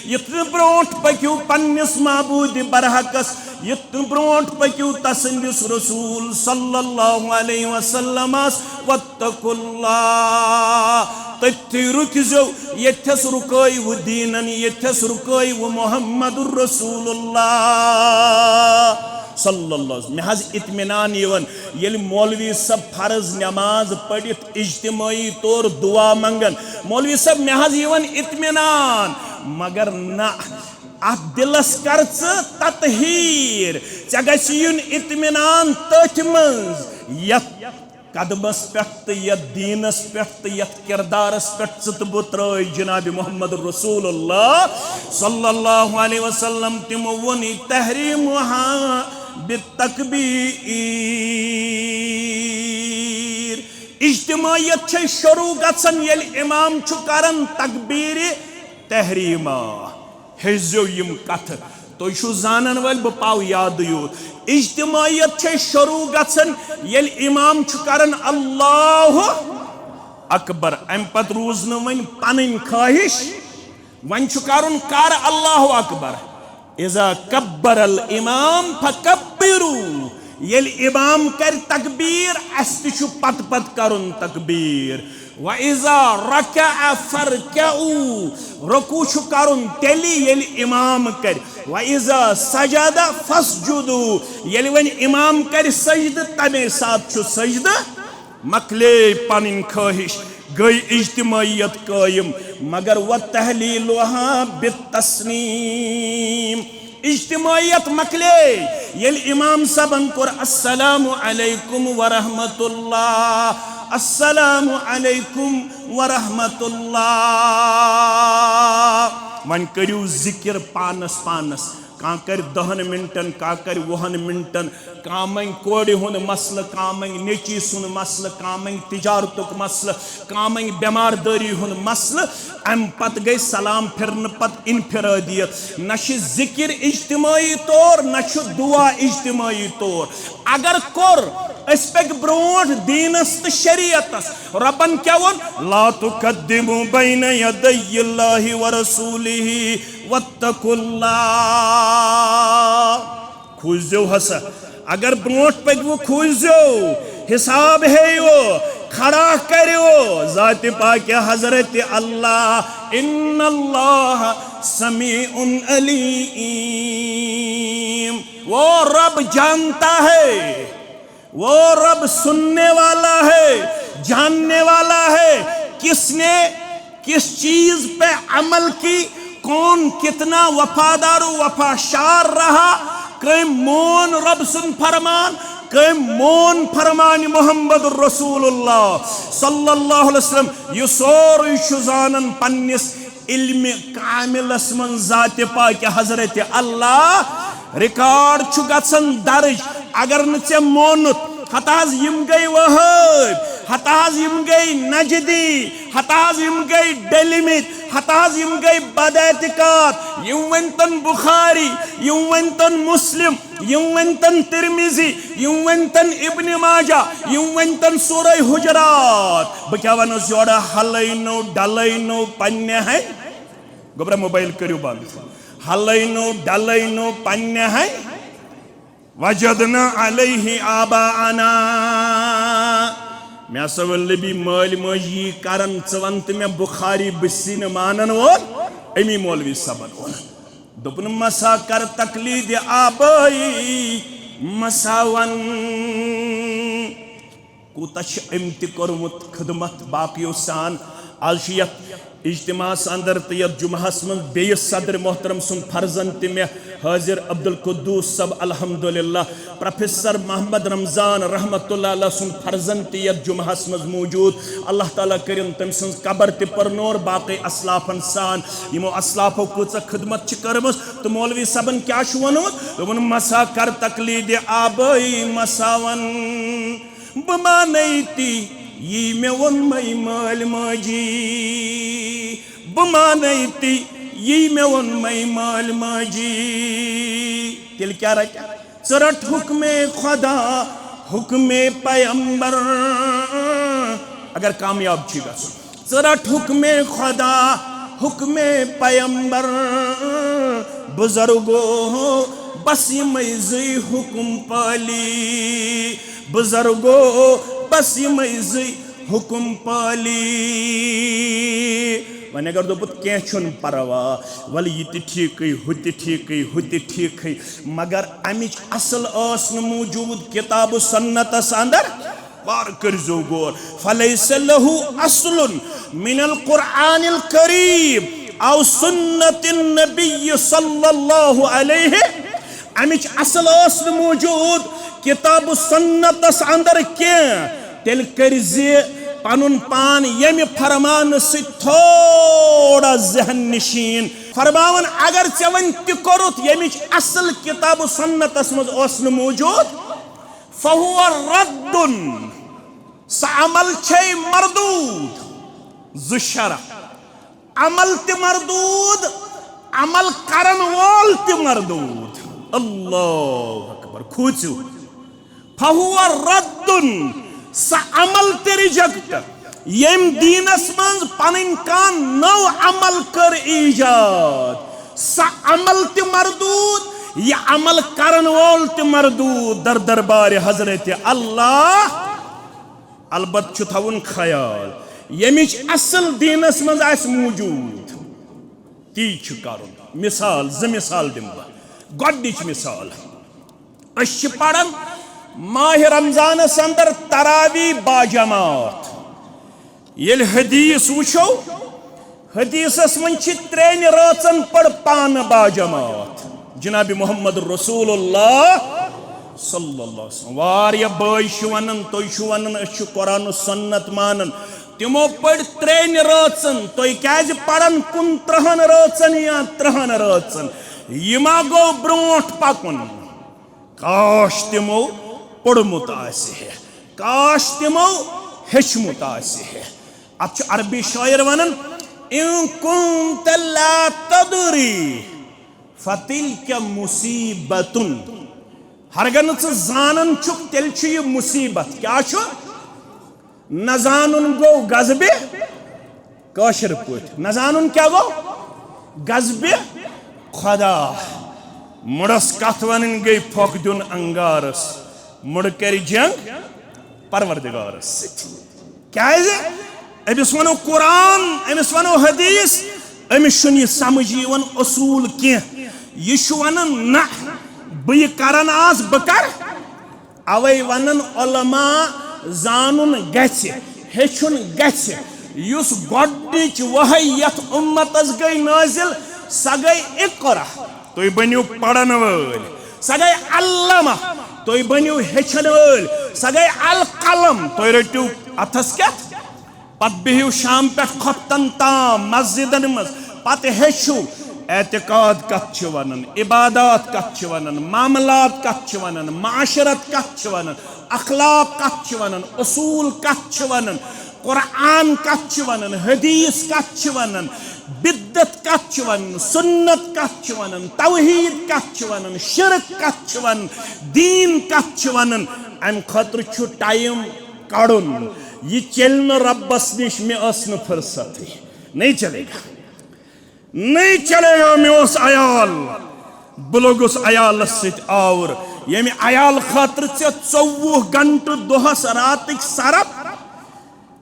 یِتھ نہٕ برونٛٹھ پٔکِو پننِس معبوٗدِ برحقس، یِتھ نہٕ برونٛٹھ پٔکِو تسٕنٛدِس رسول صلی اللہ علیہ وسلمس۔ واتقوا اللہ، تٔتھی رُکزیو، ییٚتھس رُکٲیوٕ دیٖنن، ییٚتھس رُکٲیوٕ محمد رسول اللہ صلی اللہ علیہ وسلم۔ مےٚ حظ اطمینان یِوان، ییٚلہِ مولوی صٲب فرض نماز پٔرِتھ اجتماعی طور دعا منگن، مولوی صٲب، مےٚ حظ یِوان اطمینان، مگر نہ، اتھ دلس کر ژٕ تطہیر، ژےٚ گژھِ یُن اطمینان تٔتھۍ منٛز، یتھ قدمس پٮ۪ٹھ تہٕ یتھ دیٖنس پٮ۪ٹھ تہٕ یتھ کردارس پٮ۪ٹھ ژٕ تہٕ بہٕ ترٲے جناب محمد رسول اللہ صلی اللہ علیہ وسلم۔ تِمو ووٚن یہِ تحریمہا بالتکبیر۔ اجتماعیت چھے شروع گژھان ییٚلہِ امام چھُ کران تکبیر تحریمہ۔ ہیزیو یم کتھ، تُہۍ چھِو زانن وٲلۍ، بہٕ پاو یادٕے یوت۔ اجتماعیت چھے شروع گژھان ییٚلہِ امام چھُ کران اللہ اکبر، امہِ پتہٕ روٗز نہٕ وۄنۍ پنٕنۍ خواہش، وۄنۍ چھُ کرُن کر اللہ اکبر۔ اذا کبر الامام فکبروا، ییٚلہِ امام کرِ تکبیر، اسہِ تہِ چھُ پتہٕ پتہٕ کرُن تکبیر۔ وَإِذَا رَكَعَ فَارْكَعُوا، رکوع چھُ کرُن تیٚلہِ ییٚلہِ امام کرِ۔ وَإِذَا سَجَدَ فَاسْجُدُوا، ییٚلہِ وۄنۍ امام کرِ سجدٕ، تمے ساتہٕ چھُ سجدٕ۔ مۄکلے پنٕنۍ خٲہِش، گٔے اجتماعیت قٲیِم، مگر وَتَحْلِيلُهَا بِالتَّسْلِيمِ۔ اجتماعیت مۄکلے ییٚلہِ امام صٲبن کوٚر السلام علیکم ورحمۃ اللہ، السلام علیکم ورحمۃ اللہ۔ وۄنۍ کٔرِو ذکر پانس پانس، کانٛہہ کرِ دہن منٹن، کانٛہہ کرِ وُہن منٹن، کانٛہہ منگہِ کورِ ہُنٛد مسلہٕ، کانٛہہ منگہِ نیٚچی سُنٛد مسلہٕ، کانٛہہ منگہِ تجارتُک مسلہٕ، کانٛہہ منگہِ بٮ۪مار دٲری ہُنٛد مسلہٕ۔ امہِ پتہٕ گٔے سلام پھرنہٕ پتہٕ انفرادیت۔ نہ چھِ ذکر اجتماعی طور، نہ چھُ دعا اجتماعی طور۔ اگر کوٚر، أسۍ پٔکۍ برونٛٹھ دیٖنس تہٕ شریعتس۔ رۄبن کیٛاہ ووٚن؟ لا تقدموا بین یدی اللہ ورسولہ واتقوا اللہ۔ کھوٗژزیو ہسا، اگر برونٛٹھ پٔکِو کھوٗژزیو، حساب ہیٚیِو، کھڑا کٔرِو ذاتِ پاکِ حضرت اللہ۔ ان اللہ سمیع علیم، وہ رب جانتا ہے، وہ رب سننے والا ہے، جاننے والا ہے، کس نے کس چیز پہ عمل کی، کون کتنا وفادار و وفاشار رہا، کٔمۍ مون رۄب سُنٛد فرمان، کٔمۍ مون فرمان محمد رسول اللہ صلی اللہ علیہ وسلم۔ یہِ سورُے چھُ زانان پننِس علمِ کاملس منٛز ذاتِ پاکِ حضرت اللہ۔ ریکارڈ چھُ گژھان درج۔ اگر نہٕ ژےٚ مونُتھ، ہتہٕ حظ یِم گٔے وہٲبۍ، ہتہٕ حظ یِم گٔے نجدی، ہتہٕ حظ یِم گٔے ڈٔلمٕتۍ، ہتہٕ حظ یِم گٔے بد اعتقاد۔ یِم ؤنۍتن بخاری، یِم ؤنۍتن مسلم، یِم ؤنۍتن ترمذی، یِم ؤنۍتن ابن ماجہ، یِم ؤنۍتن سورہ حجرات۔ بہٕ کیٛاہ وَنس یورٕ؟ ہلٲینو ڈلٲینو پننہِ ہَے۔ گوٚبرا موبایل کٔرِو بنٛد۔ ہلٲینو ڈلٲینو پننہِ ہَے۔ وجدنا علیہ آباءنا۔ مےٚ ہسا ووٚن نبی، مٲلۍ مٲج یی کرن، ژٕ وَن تہٕ مےٚ بخاری بہٕ چھُسٕے نہٕ مانن وول، امی مولوی صٲبن ووٚن۔ دوٚپُن، مسا کر تقلید آبائی مساون۔ کوٗتاہ چھُ أمۍ تہِ کوٚرمُت خدمت باقیو سان۔ آز چھُ یَتھ اجتماعس اندر تہٕ یَتھ جمعہس منٛز بیٚیِس صدر محترم سُنٛد فرزند تہِ مےٚ حٲضِر، عبدالقدوس صٲب، الحمدللہ، پروفیسر محمد رمضان رحمت اللہ علیہ سُنٛد فرزند تہِ یَتھ جمعہس منٛز موجود۔ اللہ تعالیٰ کٔرِن تٔمۍ سٕنٛز قبر تہِ پرنور، باقٕے اسلافن سان۔ یِمو اسلافو کۭژاہ خدمت چھِ کٔرمٕژ۔ تہٕ مولوی صٲبن کیٛاہ چھُ ووٚنمُت؟ دوٚپُن، مسا کر تقلید آبٲئی مساون۔ بہٕ مانے تی یی مےٚ ووٚنمَے مٲلۍ ماجی، بہٕ مانے تی یی مےٚ ووٚنمَے مٲلۍ ماجی۔ تیٚلہِ کیٛاہ رَٹہِ؟ ژٕ رَٹ حُکمِ خدا، حُکمِ پیمبر۔ اگر کامیاب چھُے گژھُن، ژٕ رَٹ حُکمِ خدا، حُکمِ پیمبر۔ بُزرگو، بس یِمَے زٕے حُکم پٲلی۔ بُزرگو، بس یِمَے زٕے حُکم پٲلی۔ وۄنۍ اگر دوٚپُت، کینٛہہ چھُنہٕ پرواے، وَلہٕ یہِ تہِ ٹھیٖکٕے، ہُہ تہِ ٹھیٖکٕے، ہُہ تہِ ٹھیٖکٕے، مگر اَمِچ اصل ٲس نہٕ موجود کتاب و سنتس اندر۔ وار کٔرزیو غور، فلیس لہ اصل من القرآن الکریم او سنت النبی صلی اللہ علیہ۔ امِچ اصل ٲس نہٕ موجود کتاب و سنتس اندر کینٛہہ۔ تیٚلہِ کٔرزِ پنُن پان ییٚمہِ فرمانہٕ سۭتۍ تھوڑا ذہن نشین۔ فرماوان، اگر ژےٚ وۄنۍ تہِ کوٚرُتھ ییٚمِچ اصل کتاب و سنتس منٛز اوس نہٕ موجود، فہو ردن، سۄ عمل چھے مردود۔ زٕ شرح، عمل تہِ مردود، عمل کرن وول تہِ مردود۔ اللہ اکبر، کھوٗژِو۔ فہو ردن، سۄ عمل تہِ ریجیکٹ، ییٚمۍ دیٖنس منٛز پنٕنۍ کانٛہہ نٔو عمل کٔر ایجاد، سۄ عمل تہِ مردود، یہِ عمل کرن وول تہِ مردود در دربارِ حضرت اللہ۔ البتہ چھُ تھاوُن خیال، ییٚمِچ اصل دیٖنس منٛز آسہِ موجود، تی چھُ کرُن۔ مثال، زٕ مثال دِمہٕ بہٕ۔ گۄڈٕنِچ مثال، أسۍ چھِ پران ماہِ رمضانس اندر تراویح باجماعت۔ ییٚلہِ حدیث وٕچھو، حدیثس منٛز چھِ ترٛیٚنہِ رٲژن پٔر پانہٕ باجماعت جناب محمد رسول اللہ صلی اللہ علیہ وسلم۔ واریاہ بٲے چھِ ونان، تُہۍ چھِو ونان أسۍ چھِ قرآن و سنت مانان، تِمو پٔر ترٛیٚنہِ رٲژن، تُہۍ کیازِ پران کُنترٕہن رٲژن یا ترٕہن رٲژن؟ یہِ ما گوٚو برونٛٹھ پکُن؟ کاش تِمو پوٚرمُت آسہِ ہے، کاش تِمو ہیٚچھمُت آسہِ ہے۔ اتھ چھُ عربی شٲعر ونان، "ان كنت لا تدري فتلك مصيبة"۔ ہرگاہ نہٕ ژٕ زانان چھُکھ، تیٚلہِ چھُ یہِ مصیبت۔ کیٛاہ چھُ؟ نہ زانُن گوٚو غضبِ، کٲشِر پٲٹھۍ، نہ زانُن کیٛاہ گوٚو؟ غضبِ خدا۔ مُڑس کتھ ونٕنۍ گٔے پھۄکھ دیُن انگارس، مُڑٕ کرِ جنگ پروردگارس سۭتۍ۔ کیازِ؟ أمِس ونو قرآن، أمِس ونو حدیث، أمِس چھُنہٕ یہِ سمجھ یِوان اصوٗل کینٛہہ۔ یہِ چھُ ونان، نہ، بہٕ یہِ کران آس، بہٕ کرٕ۔ اوے ونان علماء، زانُن گژھِ، ہیٚچھُن گژھِ۔ یُس گۄڈٕنِچ وحی یتھ امتس گٔے نٲزِل، سۄ گٔے اقرا، تُہۍ بٔنِو پرن وٲلۍ۔ سۄ گٔے علمہ، تُہۍ بٔنِو ہیٚچھن وٲلۍ۔ سۄ گٔے القلم، تُہۍ رٔٹِو اتھس کٮ۪تھ۔ پتہٕ بِہِو شام پٮ۪ٹھ خۄفتن تام مسجدن منٛز، پتہٕ ہیٚچھِو، اعتقاد کتھ چھِ ونان، عبادات کتھ چھِ ونان، معاملات کتھ چھِ ونان، معاشرت کتھ چھِ ونان، اخلاق کتھ چھِ ونان، اصول کتھ چھِ ونان، قرآن کتھ چھِ ونان، حدیث کتھ چھِ ونان، بدعت کتھ چھِ ونان، سنت کتھ چھِ ونان، توحید کتھ چھِ ونان، شرک کتھ چھِ ونان، دین کتھ چھِ ونان۔ امہِ خٲطرٕ چھُ ٹائم کڑُن۔ یہِ چلہِ نہٕ ربس نِش، مےٚ ٲس نہٕ فرصتٕے۔ نہیں چلے گا۔ نہیں چلے گا، مےٚ اوس عیال، بہٕ لوٚگُس عیالس سۭتۍ آوُر۔ ییٚمہِ عیال خٲطرٕ ژےٚ ژوٚوُہ گھنٹہٕ دۄہس راتٕکۍ صرف،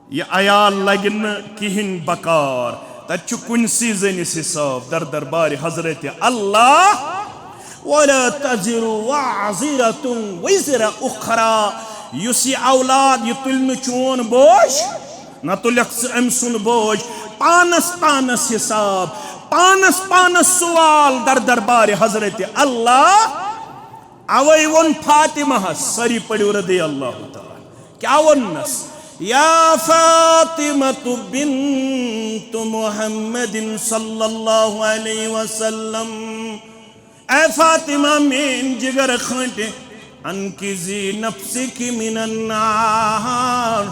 یہِ عیال لگہِ نہٕ کِہیٖنۍ بکار۔ تتہِ چھُ کُنسٕے زٔنِس حساب در دربارِ حضرت اللہ۔ ولا تزر وازرة وزر أخرى۔ یُس یہِ اولاد، یہِ تُلہِ نہٕ چون بوج، نہ تُلکھ ژٕ أمۍ سُنٛد بوج۔ پانس پانس حساب، پانس پانس سوال در دربارِ حضرت اللہ۔ اوے ووٚن فاطمہ ہس، سٲری پٔرِو رضی اللہ تعالیٰ، کیٛاہ ووٚننس؟ یا فاطمہ بنت محمد صلی اللہ علیہ وسلم، اے فاطمہ میٲنۍ جگر کھٲنٹہِ، انقذی نفسک من النار،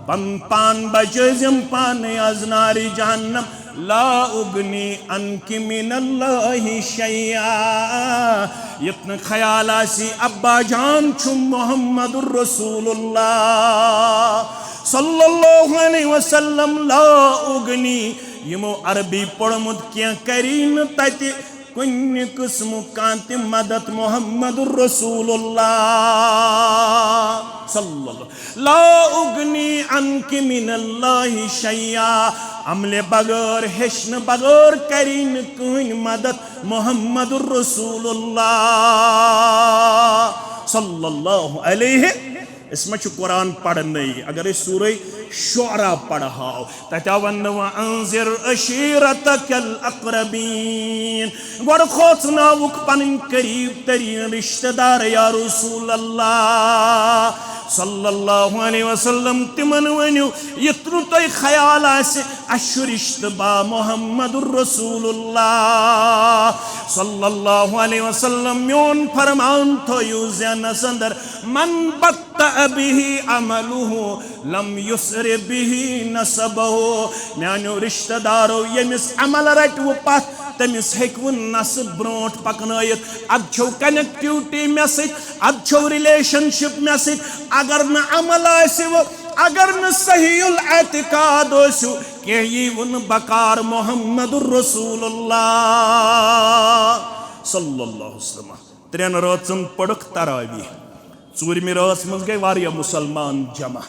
پن پان بچٲزم پانے از نارِ جہنم۔ لا اغنی عنک من اللہ شیئا۔ یتھ نہٕ خیال آسی ابا جان چھُ محمد رسول اللہ صلی اللہ علیہ وسلم۔ لا اغنی، یِمو عربی پوٚرمُت کینٛہہ، کری نہٕ تتہِ کُنہِ قٕسمُک کانٛہہ تہِ مدد محمد رسول اللہ صلی اللہ۔ لا اغنی عنک من اللہ شیئا، عملہِ بغٲر، ہیٚچھنہٕ بغٲر کری نہٕ کٕہٕنۍ مدد محمد رسول اللہ صلی اللہ علیہ۔ أسۍ ما چھِ قرآن پرنٕے؟ اگر أسۍ سورہ شعراء پرہاو، تتہِ آو وننہٕ، وَأَنذِرْ عَشِيرَتَكَ الْأَقْرَبِينَ۔ گۄڈٕ کھوژناوُکھ پنٕنۍ قریب تریٖن رشتہٕ دار یا رسول اللہ صلی اللہ علیہ وسلم۔ تِمن ؤنِو، یُتھ نہٕ تۄہہِ خیال آسہِ، اسہِ چھُ رشتہٕ با محمد رسول اللہ صلی اللہ علیہ وسلم۔ میون فرمان تھٲیِو ذہنس اندر، من بطأ به عمله لم يسرع به نسبه۔ میانیو رشتہ دارو، ییٚمِس عمل رٹوٕ پتھ، تٔمِس ہیٚکوٕ نسب برونٛٹھ پکنٲیِتھ۔ ادٕ چھو کنیکٹیوٹی مےٚ سۭتۍ، ادٕ چھو ریلیشن شپ مےٚ سۭتۍ۔ اگر نہٕ عمل آسِوٕ، اگر نہٕ صحیح الاعتقاد ٲسِو، کینٛہہ ییٖوٕ نہٕ بکار محمد رسول اللہ صلی اللہ علیہ وسلم۔ ترٛٮ۪ن رٲژن پٔرٕکھ تراویح۔ ژوٗرمہِ رٲژ منٛز گٔے واریاہ مُسلمان جمع،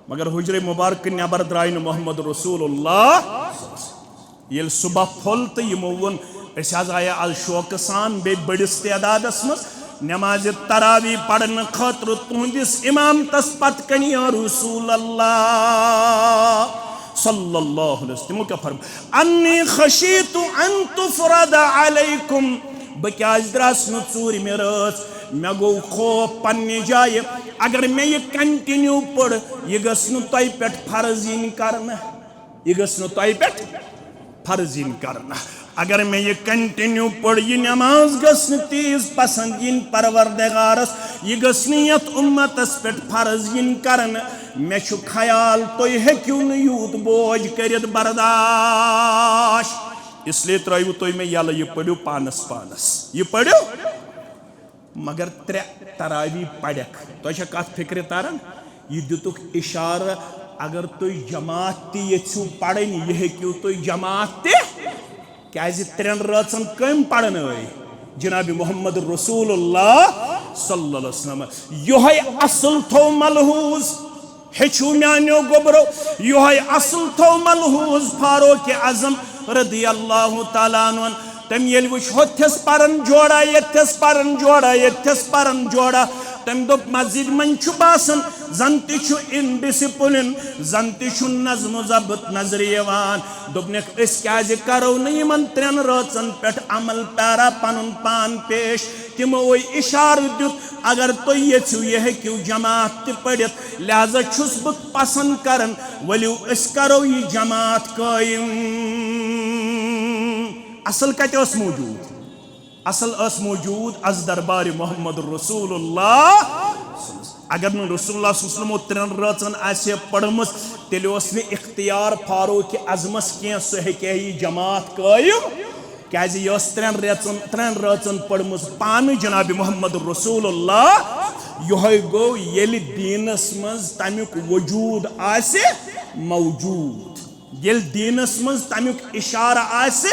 مگر حجرے مبارکہٕ نٮ۪بر درٛاے نہٕ محمد رسول اللہ۔ ییٚلہِ صبح پھوٚل تہٕ یِمو ووٚن، أسۍ حظ آیہِ از شوقہٕ سان بیٚیہِ بٔڑِس تعدادس منٛز نمازِ تراویح پرنہٕ خٲطرٕ تُہنٛدِس امامتس پتہٕ کنہِ، یا رسول اللہ صلی اللہ علیہ وسلم۔ تِمو کیٛاہ فرموو؟ انی خشیت ان تفرض علیکم۔ بہٕ کیٛازِ درٛاس نہٕ ژوٗرمہِ رٲژ؟ مےٚ گوٚو خوف پننہِ جایہِ، اگر مےٚ یہِ کنٹِنیو پٔر، یہِ گٔژھ نہٕ تۄہہِ پٮ۪ٹھ فرض یِنۍ کرنہٕ۔ یہِ گٔژھ نہٕ تۄہہِ پٮ۪ٹھ فرض یِنۍ کرنہٕ۔ اگر مےٚ یہِ کنٹِنیو پٔر، یہِ نماز گٔژھ نہٕ تیٖژ پسند یِنۍ پروردگارس، یہِ گٔژھ نہٕ یتھ اُمتس پٮ۪ٹھ فرض یِنۍ کرنہٕ۔ مےٚ چھُ خیال، تُہۍ ہیٚکِو نہٕ یوٗت بوج کٔرِتھ برداش، اس لیے ترٲیِو تُہۍ مےٚ یَلہٕ، یہِ پٔرِو پانس پانس، یہِ پٔرِو۔ مگر ترٛےٚ تراویح پرکھ۔ تۄہہِ چھا کتھ فکرِ تران؟ یہِ دِتُکھ اشارٕ، اگر تُہۍ جماعت تہِ یژھِو پرٕنۍ، یہِ ہیٚکِو تُہۍ جماعت تہِ۔ کیازِ ترٛٮ۪ن رٲژن کٔمۍ پرنٲے؟ جناب محمد رسول اللہ صلی اللہ علیہ وسلم۔ یۄہے اصل تھو ملحوظ۔ ہیٚچھِو میانیو گوٚبرو، یۄہے اصل تھو ملحوظ فاروق اعظم رضی اللہ تعالیٰ عنہن۔ تٔمۍ ییٚلہِ وٕچھ، ہوٚتھٮ۪س پرن جوڑا، ییٚتھٮ۪س پرن جوڑا، ییٚتھٮ۪س پرن جوڑا، تٔمۍ دوٚپ، مسجد منٛز چھُ باسان زن تہِ چھُ انڈسپلن، زن تہِ چھُ نظم و ضبط نظرِ یِوان۔ دوٚپنکھ، أسۍ کیازِ کرو نہٕ یِمن ترٛٮ۪ن رٲژن پٮ۪ٹھ عمل پیرا پنُن پان پیش؟ تِمو اشارٕ دیُت، اگر تُہۍ یژھِو، یہِ ہیٚکِو جماعت تہِ پٔرِتھ، لہذا چھُس بہٕ پسند کران، ؤلِو أسۍ کرو یہِ جماعت قٲیِم۔ اصل کتہِ ٲس موجود؟ اصل ٲس موجود از دربار محمد رسول اللہ۔ اگر نہٕ رسول اللہ صلی اللہ علیہ وسلمو ترٛٮ۪ن رٲژن آسہِ ہے پٔرمٕژ، تیٚلہِ اوس نہٕ اختیار فاروق اعظمس کینٛہہ، سُہ ہیٚکہِ ہے یہِ جماعت قٲیِم۔ کیازِ یہِ ٲس ترٛٮ۪ن رٮ۪ژن، ترٛٮ۪ن رٲژن پٔرمٕژ پانہٕ جناب محمد رسول اللہ۔ یِہوٚے گوٚو، ییٚلہِ دیٖنس منٛز تمیُک وجوٗد آسہِ موجود، ییٚلہِ دیٖنس منٛز تمیُک اِشارٕ آسہِ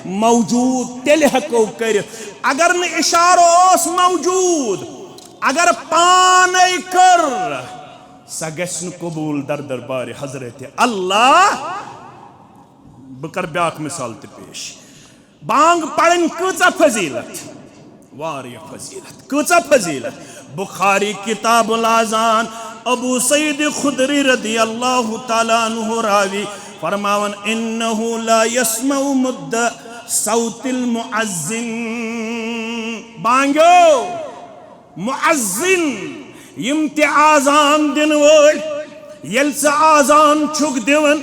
موجود، تیٚلہِ ہٮ۪کو کٔرِتھ۔ اگر نہٕ اِشارٕ اوس موجود، اگر پانے کٔر، سۄ گژھِ نہٕ قبوٗل در دربارِ حضرت اللہ۔ بہٕ کرٕ بیٛاکھ مثال تہِ پیش۔ بانگ پرٕنۍ کۭژاہ فضیلت، واریاہ فضیلت، کۭژاہ فضیلت۔ بخاری کتاب الاذان، ابو سعید خدری رضی اللہ تعالیٰ عنہ راوی فرماوان، انہ لا یسمع مد صوت المؤذن۔ بانگیو، مؤذن، یِم تہِ آزان دِنہٕ وٲلۍ، ییٚلہِ ژٕ آزان چھُکھ دِوان،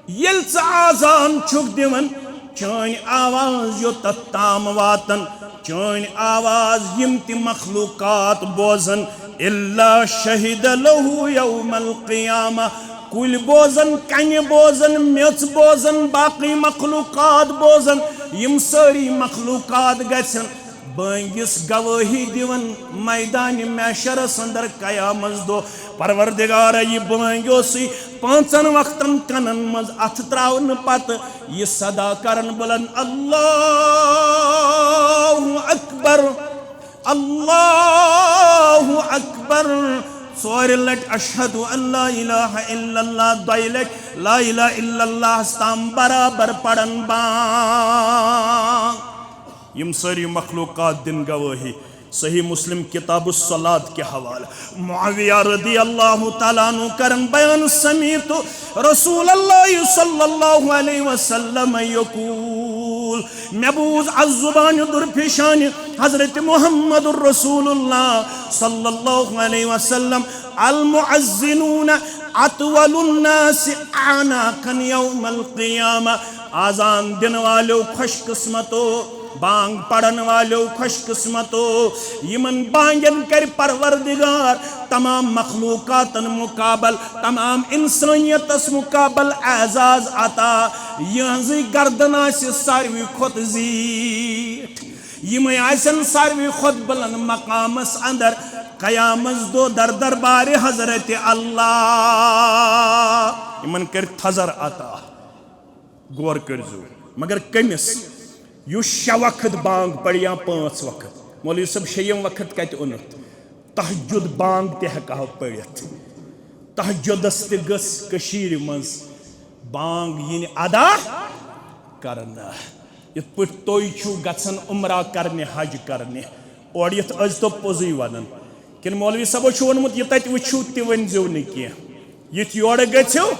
ییٚلہِ ژٕ آزان چھُکھ دِوان، چٲنۍ آواز یوٚتتھ تام واتن، چٲنۍ آواز یِم تہِ مخلوقات بوزن، الا شہد لہ یوم القیامہ، کُلۍ بوزن، کنہِ بوزن، میٚژ بوزن، باقٕے مخلوقات بوزن، یِم سٲری مخلوقات گژھن بٲنگِس گوٲہی دِوان میدانِ محشرس اندر قیامت دۄہ۔ پروردگارا، یہِ بٲنگ اوسُے پانٛژن وقتن کنن منٛز اتھٕ تراونہٕ پتہٕ یہِ صدا کران بلند، اللہ اکبر، اللہ اکبر۔ ژورِ لٹہِ اشہد ان لا الہ الا اللہ، دۄیہِ لٹہِ لا الہ الا اللہ ہس تام برابر پران بانگ۔ یِم سٲری مخلوقات دِن گوٲہی۔ صحیح مسلم کتاب الصلاۃ کے حوالہ۔ معاویہ رضی اللہ تعالیٰ عنہ کرن بیان، سمعت رسول اللہ صلی اللہ علیہ وسلم یقول، مےٚ بوٗز از زبانہِ درپیشانہِ حضرت محمد رسول اللہ صلی اللہ علیہ وسلم، المؤذنون اطول الناس اعناقا یوم القیامہ، آزان دِنہٕ والیو خوش قسمتو، بانگ پرن والیو خوش قسمتو، یمن بانگن کرِ پروردگار تمام مخلوقاتن مقابل، تمام انسانیتس مقابل اعزاز عطا۔ یہنزٕے گردن آسہِ ساروی کھۄتہٕ زیٖٹھ، یمے آسن ساروی کھۄتہٕ بلند مقامس اندر قیامس دۄہ در دربارِ حضرت اللہ۔ یمن کرِ تھزر عطا۔ غور کٔرزیو، مگر کٔمِس؟ یُس شےٚ وقت بانگ پرِ یا پانٛژھ وقت۔ مولوی صٲب، شیٚیِم وقت کتہِ اوٚنُتھ؟ تہجد بانگ تہِ ہٮ۪کہٕ ہاو پٔرِتھ۔ تہجدس تہِ گٔژھ کٔشیٖرِ منٛز بانگ یِنہِ ادا کرنہٕ۔ یِتھ پٲٹھۍ تُہۍ چھِو گژھان عمرہ کرنہِ، حج کرنہِ، اورٕ یِتھ ٲسۍتو پوٚزُے ونان۔ کِنہٕ مولوی صٲبو چھُ ووٚنمُت، یہِ تتہِ وٕچھِو تہِ ؤنۍزیو نہٕ کینٛہہ، یِتھ یورٕ گٔژھِو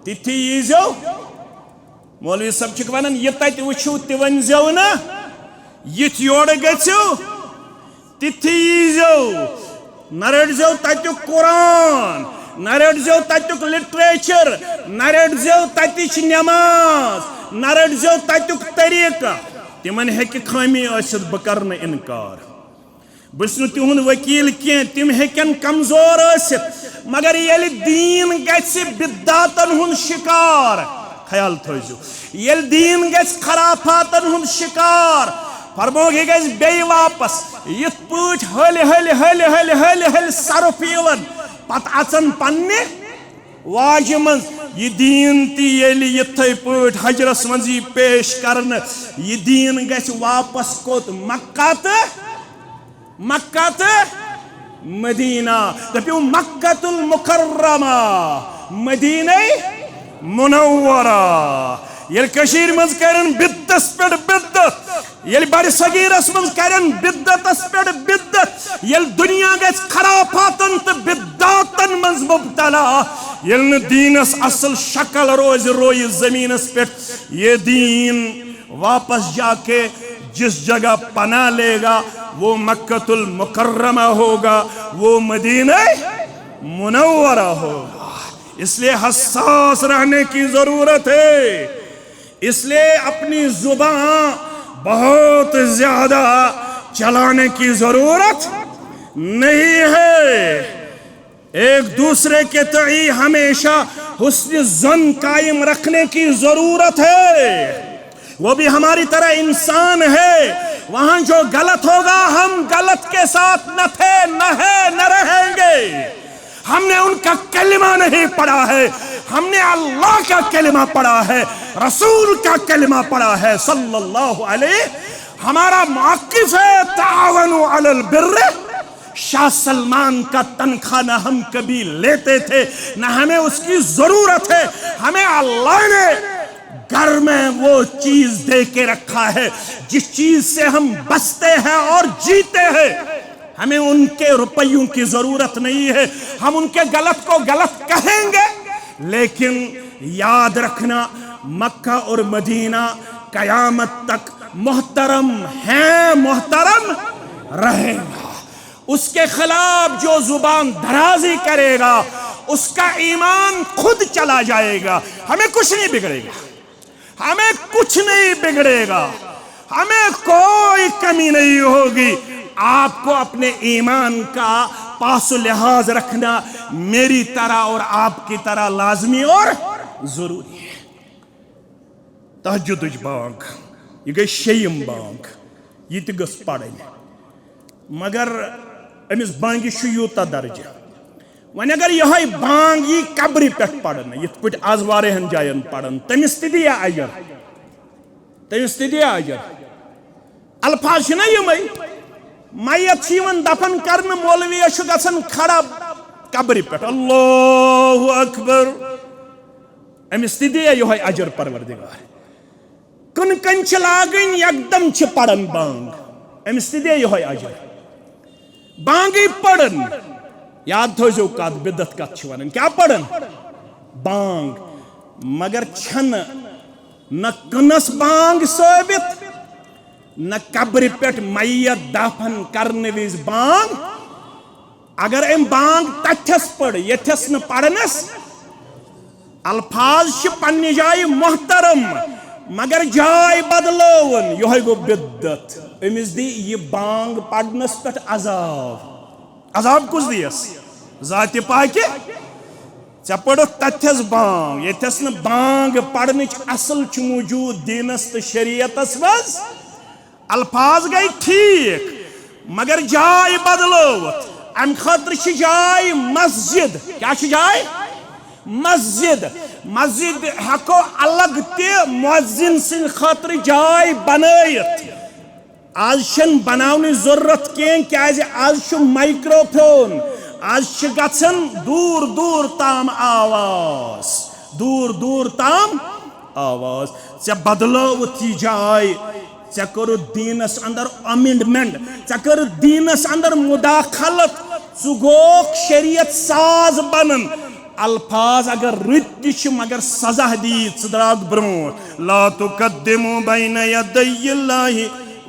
تِتھی ییٖزیو؟ مولوی صٲب چھِکھ ونان، یہِ تتہِ وٕچھِو تہِ ؤنۍزیو نہٕ، یِتھ یورٕ گٔژھِو تِتھی ییٖزیو۔ نہ رٔٹزیو تتیُک قرآن، نہ رٔٹزیو تتیُک لٹریچر، نہ رٔٹزیو تتِچ نماز، نہ رٔٹزیو تتیُک طریقہ۔ تِمن ہیٚکہِ خٲمی ٲسِتھ، بہٕ کرٕ نہٕ انکار۔ بہٕ چھُس نہٕ تِہُنٛد ؤکیٖل کینٛہہ، تِم ہیٚکن کمزور ٲسِتھ، مگر ییٚلہِ دیٖن گژھِ بدعاتن ہُنٛد شِکار، خیال تھٲوزیو، ییٚلہِ دیٖن گژھِ خرافاتن ہُنٛد شِکار، فرمووُکھ، یہِ گژھِ بیٚیہِ واپس۔ یِتھ پٲٹھۍ ہلہِ ہلہِ ہلہِ ہلہِ ہلہِ ہلہِ سرُپھ یِوان، پتہٕ اژان پننہِ واجہِ منٛز۔ یہِ دیٖن تہِ ییٚلہِ یِتھے پٲٹھۍ حجرس منٛز یی پیش کرنہٕ، یہِ دیٖن گژھِ واپس کوٚت؟ مکہ تہٕ مکہ تہٕ مدینہ۔ دٔپِو، مکہ المکرمہ، مدینہ منورہ۔ ییٚلہِ کٔشیٖرِ منٛز کرن بدعتس پٮ۪ٹھ بدعت، ییٚلہِ بڑِ صغیرس منٛز کرن بدعتس پٮ۪ٹھ بدعت، ییٚلہِ دُنیا گژھِ خرافاتن تہٕ بدعاتن منٛز مبتلا، ییٚلہِ نہٕ دیٖنس اصل شکل روزِ رویہِ زمینس پٮ۪ٹھ، یہ دین واپس جا کے جس جگہ پناہ لے گا، وہ مکہ المکرمہ ہوگا، وہ مدینہ منورہ ہوگا۔ اس لیے حساس رہنے کی ضرورت ہے۔ اس لیے اپنی زبان بہت زیادہ چلانے کی ضرورت نہیں ہے۔ ایک دوسرے کے تئیں ہمیشہ حسن ظن قائم رکھنے کی ضرورت ہے۔ وہ بھی ہماری طرح انسان ہے۔ وہاں جو غلط ہوگا، ہم غلط کے ساتھ نہ تھے، نہ ہے، نہ رہیں گے۔ ہم نے ان کا کلمہ نہیں پڑھا ہے، ہم نے اللہ کا کلمہ پڑھا ہے، رسول کا کلمہ پڑھا ہے صلی اللہ علیہ۔ ہمارا موقف ہے تعاونوا علی البر۔ شاہ سلمان کا تنخواہ نہ ہم کبھی لیتے تھے، نہ ہمیں اس کی ضرورت ہے۔ ہمیں اللہ نے گھر میں وہ چیز دے کے رکھا ہے جس چیز سے ہم بستے ہیں اور جیتے ہیں۔ ہمیں ان کے روپیوں کی ضرورت نہیں ہے، ہم ان کے غلط کو غلط کہیں گے، لیکن یاد رکھنا، مکہ اور مدینہ قیامت تک محترم ہیں، محترم رہیں گا۔ اس کے خلاف جو زبان درازی کرے گا، اس کا ایمان خود چلا جائے گا۔ ہمیں کچھ نہیں بگڑے گا، ہمیں کچھ نہیں بگڑے گا، ہمیں کوئی کمی نہیں ہوگی۔ آپ کو اپنے ایمان کا پاس و لحاظ رکھنا میری طرح اور آپ کی طرح لازمی اور ضروری ہے۔ تہجدٕچ بانگ، یہِ گٔے شیٚیِم بانگ، یہِ تہِ گٔژھ پرٕنۍ۔ مگر أمِس بانگہِ چھُ یوٗتاہ درجہٕ۔ وۄنۍ اگر یِہوٚے بانگ یی قبرِ پٮ۪ٹھ پرنہٕ، یِتھ پٲٹھۍ آز واریاہن جاین پران، تٔمِس تہِ دِیا اجر؟ تٔمِس تہِ دِیا اجر؟ الفاظ چھِنہ یِمے۔ میت چھِ یِوان دفن کرنہٕ، مولویَس چھُ گژھان کھڑا قبرِ پٮ۪ٹھ، اللہ اکبر۔ أمِس تہِ دِیا یِہوٚے اجر پروردگار؟ کٕنہٕ کَنہِ چھِ لاگٕنۍ، یکدم چھِ پران بانگ، أمِس تہِ دِیا یِہوٚے اجر؟ بانگٕے پران۔ یاد تھٲوزیو کتھ، بدعت کتھ چھِ ونان، کیٛاہ پران؟ بانگ۔ مگر چھنہٕ نہ کٕنس بانگ ثٲبت، نہ قبرِ پٮ۪ٹھ میت دفن کرنہٕ وِزِ بانگ۔ اگر أمۍ بانگ تتھس پٔر، یتھس نہٕ پرنس، الفاظ چھِ پننہِ جایہِ محترم، مگر جاے بدلٲوٕن، یِہوٚے گوٚو بدعت۔ أمِس دی یہِ بانگ پرنس پٮ۪ٹھ عذاب۔ عذاب کُس دِیس؟ ذاتِ پاکہِ۔ ژےٚ پٔرٕتھ تتھس بانگ، یتھس نہٕ بانگ پرنٕچ اصل چھِ موجود دیٖنس تہٕ شریعتس منٛز۔ الفاظ گٔے ٹھیٖک، مگر جاے بدلٲوٕتھ۔ امہِ خٲطرٕ چھِ جاے مسجد۔ کیٛاہ چھِ جاے؟ مسجد۔ مسجد ہٮ۪کو الگ تہِ مؤذن سٕنٛدِ خٲطرٕ جاے بنٲیِتھ۔ آز چھَنہٕ بناونٕچ ضروٗرت کینٛہہ، کیٛازِ آز چھُ مایکروفون، آز چھِ گژھان دوٗر دوٗر تام آواز، دوٗر دوٗر تام آواز۔ ژےٚ بدلٲوٕتھ یہِ جاے، ژےٚ کٔرٕتھ دیٖنَس اندر amendment، ژےٚ کٔرٕتھ دیٖنَس اندر مداخلت، ژٕ گوکھ شریعت ساز بنان۔ الفاظ اگر رٕتۍ تہِ چھِ، مگر سزا دی، ژٕ درٛاکھ برونٛٹھ۔ لا تقدموا بین یدی اللہ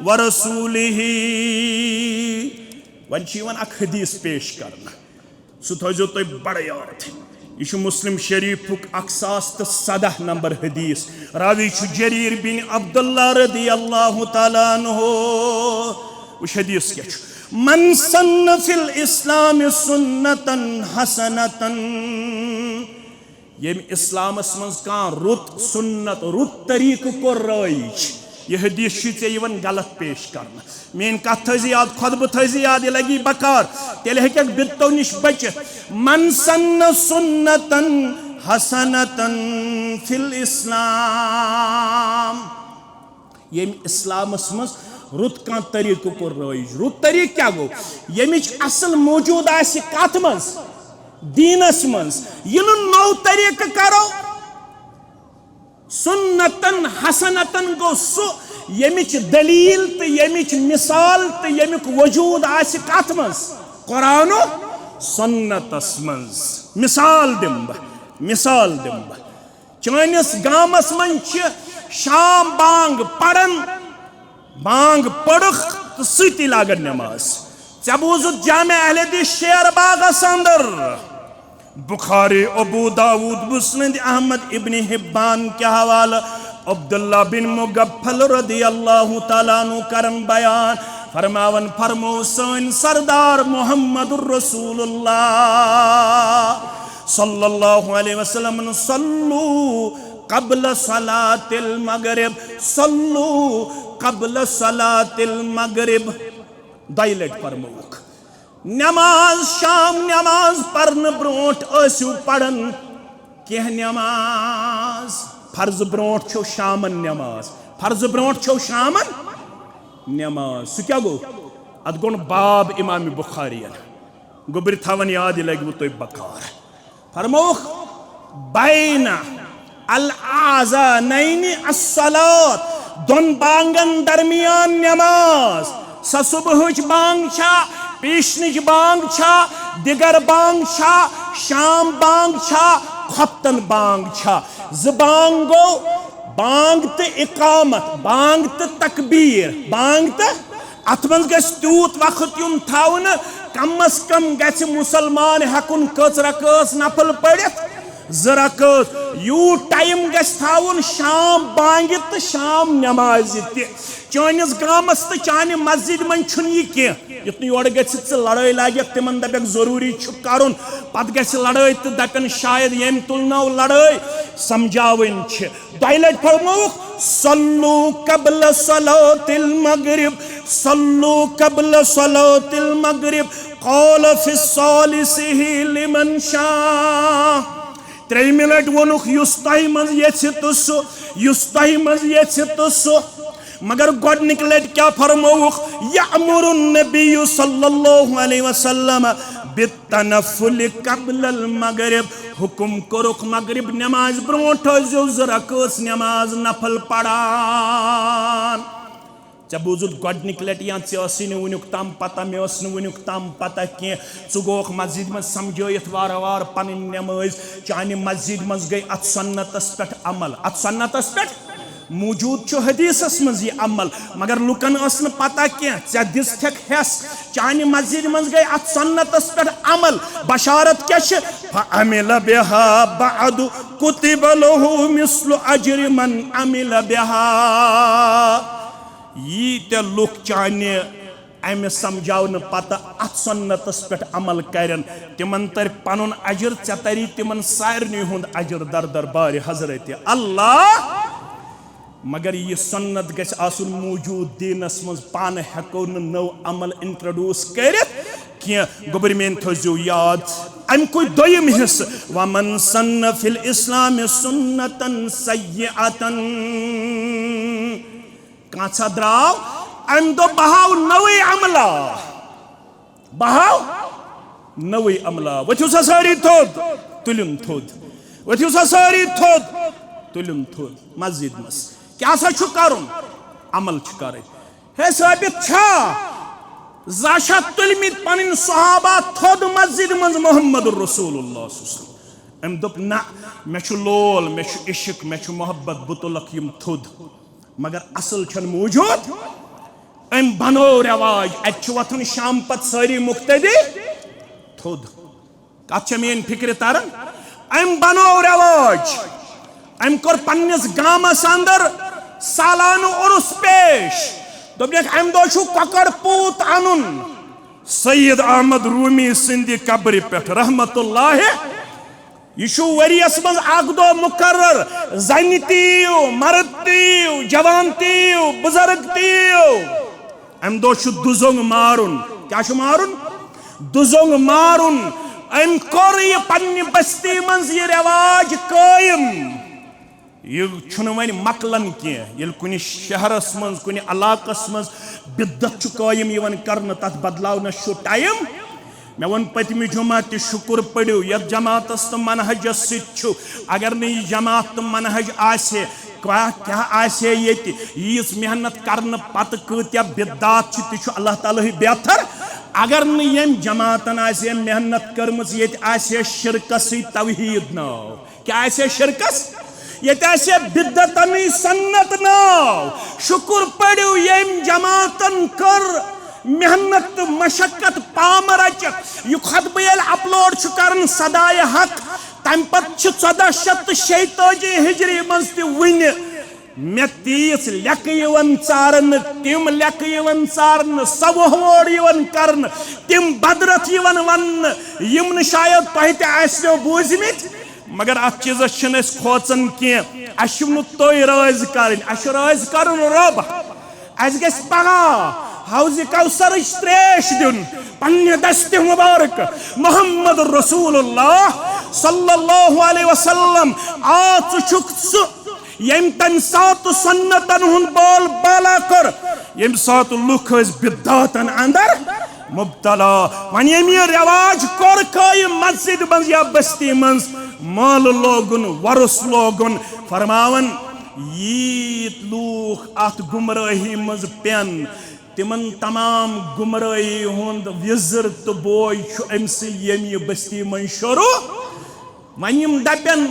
ورسولہ۔ وۄنۍ چھُ یِوان اکھ حدیث پیش کرنہٕ، سُہ تھٲیزیو تُہۍ بڑٕ یاد۔ یہِ چھُ مسلم شریفُک اکھ ساس تہٕ سداہ نمبر حدیث۔ راوی چھُ جریر بن عبداللہ رضی اللہ تعالیٰ عنہ۔ وٕچھ حدیث کیٛاہ چھُ۔ من سن فی الاسلام سنتا حسنتا۔ ییٚمۍ اسلامس منٛز کانٛہہ رُت سنت، رُت طریٖقہٕ کوٚر رٲیِج، یہِ حدیث چھُے ژےٚ یِوان غلط پیش کرنہٕ۔ میٲنۍ کتھ تھٲیزِ یاد، خطبہٕ تھٲیزِ یاد، یہِ لگی بکار، تیٚلہِ ہیٚککھ بدتو نِش بٔچِتھ۔ من سن سنتا حسنتا فی الاسلام۔ ییٚمۍ اسلامس منٛز رُت کانٛہہ طریٖقہٕ کوٚر رٲیِج۔ رُت طریٖقہٕ کیٛاہ گوٚو؟ ییٚمِچ اصل موجود آسہِ کتھ منٛز؟ دیٖنس منٛز۔ یہِ نہٕ نوٚو طریٖقہٕ کرو۔ سنتن حسنتن گوٚو سُہ، ییٚمِچ دلیٖل تہٕ ییٚمِچ مثال تہٕ ییٚمیُک وجوٗد آسہِ کتھ منٛز؟ قرآن و سنتس منٛز۔ مثال دِمہٕ بہٕ، مثال دِمہٕ بہٕ۔ چٲنِس گامس منٛز چھِ شام بانگ پران، بانگ پٔرٕکھ تہٕ سۭتی لاگان نماز۔ ژےٚ بوٗزُتھ جامع اہل حدیث شیر باغس اندر، بخاری، ابو داود، مسند احمد، ابن حبان کہِ حوالہٕ عبداللہ بن مغفل رضی اللہ تعالیٰ عنہ کرن بیان، فرماون فرمو سٲنۍ سردار محمد رسول اللہ صلی اللہ علیہ وسلم، صلو قبل صلاة المغرب، صلو قبل صلاة المغرب۔ دۄیہِ لٹہِ فرمووُکھ۔ نماز، شام نماز پرنہٕ برونٹھ ٲسِو پران کینٛہہ نماز۔ فرض برونٹھ چھو شامن نماز، فرض برونٹھ چھو شامن نماز۔ سُہ کیٛاہ گوٚو؟ اتھ گوٚو باب امام بخاری ین۔ گوٚبرۍ تھاوان یاد، یہِ لگہِ وۄنۍ تۄہہِ بکار۔ فرمووُکھ، بین الاذانین الصلاۃ، دۄن بانگن درمیان نماز۔ سۄ صبحٕچ بانگ چھا، پیشنٕچ بانگ چھا، دِگر بانگ چھا، شام بانگ چھا، خۄفتن بانگ چھا؟ زٕ بانگ گوٚو، بانگ تہٕ اقامت، بانگ تہٕ تکبیر، بانگ تہٕ، اتھ منٛز گژھِ تیوٗت وقت یُن تھاونہٕ، کم از کم گژھِ مسلمان ہٮ۪کُن کٔژ رکٲژ نفل پٔرِتھ؟ زٕ رکٲژ۔ یوٗت ٹایم گژھِ تھاوُن شام بانگہِ تہٕ شام نمازِ تہِ۔ چٲنِس گامس تہٕ چانہِ مسجدِ منٛز چھُنہٕ یہِ کینٛہہ۔ یُتھ نہٕ یورٕ گژھِ ژٕ لڑٲے لاگکھ، تِمن دپکھ ضروٗری چھُ کرُن، پتہٕ گژھِ لڑٲے تہٕ دپن شاید ییٚمۍ تُلنٲو لڑٲے۔ سمجھاوٕنۍ چھِ۔ دۄیہِ لٹہِ فرمووُکھ، صلو قبل صلاة المغرب، صلو قبل صلاة المغرب، قال فی ثالثہ لمن شاء۔ ترٛیٚیِمہِ لٹہِ ووٚنُکھ، یُس تۄہہِ منٛز یژھِ تہٕ سُہ، یُس تۄہہِ منٛز یژھِ تہٕ سُہ۔ مگر گۄڈٕنِکۍ لٹہِ کیٛاہ فرمووُکھ؟ یأمر النبی صلی اللہ علیہ وسلم بالتنفل قبل المغرب، حکم کوٚرُکھ مغرب نمازِ برونٹھ ٲسۍزیو زٕ رکٲژ نماز نفل پران۔ ژےٚ بوٗزُتھ گۄڈٕنِکۍ لٹہِ یا ژےٚ ٲسٕے نہٕ وٕنیُک تام پتہ، مےٚ ٲس نہٕ وٕنیُک تام پتہ کینٛہہ۔ ژٕ گوکھ مسجدِ منٛز سمجھٲیِتھ وارٕ وارٕ پنٕنۍ نمٲز۔ چانہِ مسجدِ منٛز گٔے اتھ سنتس پٮ۪ٹھ عمل، اتھ سنتس پٮ۪ٹھ۔ موجود چھُ حدیثس منٛز یہِ عمل، مگر لُکن ٲس نہٕ پتہ کینٛہہ۔ ژےٚ دِژتھکھ حٮ۪س، چانہِ مسجدِ منٛز گٔے اتھ سنتس پٮ۪ٹھ عمل۔ بشارت کیٛاہ چھِ؟ فعمل بها بعد کتب له مثل اجر من عمل بها۔ ییٖتیٛاہ لُکھ چانہِ امہِ سمجھاونہٕ پتہٕ اتھ سنتس پٮ۪ٹھ عمل کرن، تِمن ترِ پنُن اجر، ژےٚ تری تِمن سارنٕے ہُنٛد اجر در دربارِ حضرت اللہ۔ مگر یہِ سنت گژھِ آسُن موجود دیٖنس منٛز، پانہٕ ہٮ۪کو نہٕ نٔو عمل introduce کٔرِتھ کینٛہہ۔ گوٚبرۍ میٲنۍ تھٲوزیو یاد، امہِ کُے دوٚیِم حصہٕ، ومن سن فی الاسلام سنتا سیئتا۔ کانٛژھا درٛاو، أمۍ دوٚپ، "بہٕ ہاو نٔوٕے عملا، بہٕ ہاو نٔوٕے عملا۔" ؤتھِو سا سٲری تھوٚد، تُلِن تھوٚد۔ ؤتھِو سا سٲری تھوٚد، تُلِن تھوٚد۔ مسجد منٛز کیٛاہ سا چھُ کرُن؟ عمل چھُ کرٕنۍ۔ ہے ثٲبت چھا زانٛہہ چھا تُلمٕتۍ پنٕنۍ صحابہ تھوٚد مسجد منٛز محمد رسول اللہ صلی اللہ علیہ وسلم؟ أمۍ دوٚپ، "نہ، مےٚ چھُ لول، مےٚ چھُ عشق، مےٚ چھُ محبت، بہٕ تُلکھ یِم تھوٚد۔" مگر اصل چھنہٕ موجود۔ أمۍ بنوو رٮ۪واج، اتہِ چھِ وۄتھان شام پتہٕ سٲری مقتدی تھوٚد۔ کتھ چھےٚ میٲنۍ فکرِ تران؟ أمۍ بنوو رٮ۪واج، أمۍ کوٚر پننِس گامس اندر سالانہٕ عرس پیش۔ دوٚپنکھ، "امہِ دۄہ چھُ کۄکر پوٗت انُن سید احمد رومی سٕنٛدِ قبرِ پٮ۪ٹھ رحمت اللہ۔" یہِ چھُ ؤریَس منٛز اکھ دۄہ مقرر، زنہِ تہِ یِیِو، مرد تہِ یِیِو، جوان تہِ یِیِو، بُزرگ تہِ یِیِو۔ اَمہِ دۄہ چھُ دُزوٚنگ مارُن۔ کیٛاہ چھُ مارُن؟ دُزوٚنگ مارُن۔ أمۍ کوٚر یہِ پننہِ بستی منٛز یہِ رٮ۪واج قٲیِم۔ یہِ چھُنہٕ وۄنۍ مۄکلان کینٛہہ۔ ییٚلہِ کُنہِ شہرس منٛز، کُنہِ علاقس منٛز بدعت چھُ قٲیِم یِوان کرنہٕ، تتھ بدلاونس چھُ ٹایم۔ مےٚ ووٚن پٔتمہِ جمعہ تہِ، شُکُر پٔرِو یتھ جماعتس تہٕ منہجس سۭتۍ چھُ۔ اگر نہٕ یہِ جماعت تہٕ منہج آسہِ ہے، کیٛاہ، کیٛاہ آسہِ ہے ییٚتہِ؟ ییٖژ محنت کرنہٕ پتہٕ کۭتیاہ بدعات چھِ، تہِ چھُ اللہ تعالیٰ ہٕے بہتر۔ اگر نہٕ ییٚمۍ جماعتن آسہِ ہے محنت کٔرمٕژ، ییٚتہِ آسہِ ہے شرکسٕے توحید ناو۔ کیٛاہ آسہِ ہے شرکس؟ ییٚتہِ آسہِ ہے بدعتنٕے سنت ناو۔ شُکُر پٔرِو، ییٚمۍ جماعتن کٔر محنت تہٕ مشقت پامہٕ رچکھ۔ یہِ خطبہٕ ییٚلہِ upload چھُ کران صدائے حق، تمہِ پتہٕ چھِ ژۄدہ شیٚتھ تہٕ شیٚیہِ تٲجی ہجری منٛز تہِ وُنہِ مےٚ تیٖژ لیٚکہٕ یِوان ژارنہٕ، تِم لیٚکہٕ یِوان ژارنہٕ، سۄ وۄہوٲر یِوان کرنہٕ، تِم بدرتھ یِوان وننہٕ، یِم نہٕ شاید تۄہہِ تہِ آسنو بوٗزمٕتۍ۔ مگر اتھ چیٖزس چھِنہٕ أسۍ کھوژان کینٛہہ۔ اسہِ چھُنہٕ تُہۍ رٲضۍ کرٕنۍ، اسہِ چھُ رٲضۍ کرُن رۄب۔ اسہِ گژھِ پگاہ حوض کوثرٕچ تریش دیُن پننہِ دستِ مبارک۔ محمد رسول اللہ صلی اللہ علیہ وسلم، آ، ژٕ چھُکھ سُہ، ییٚمۍ تمہِ ساتہٕ سنتن ہُنٛد بول بالا کوٚر، ییٚمہِ ساتہٕ لُکھ ٲسۍ بدعاتن اندر مبتلا۔ وۄنۍ ییٚمۍ یہِ رواج کوٚر قٲیِم مسجد منٛز یا بستی منٛز، مٲلہٕ لوگُن، وۄرُس لوگُن، فرماوان، ییٖتۍ لوٗکھ اتھ گمرٲہی منٛز پٮ۪ن، تِمن تمام گمرٲہی ہُنٛد وِزر تہٕ بوج چھُ أمۍ سٕے، ییٚمۍ یہِ بستی منٛز شروع۔ وۄنۍ یِم دپن،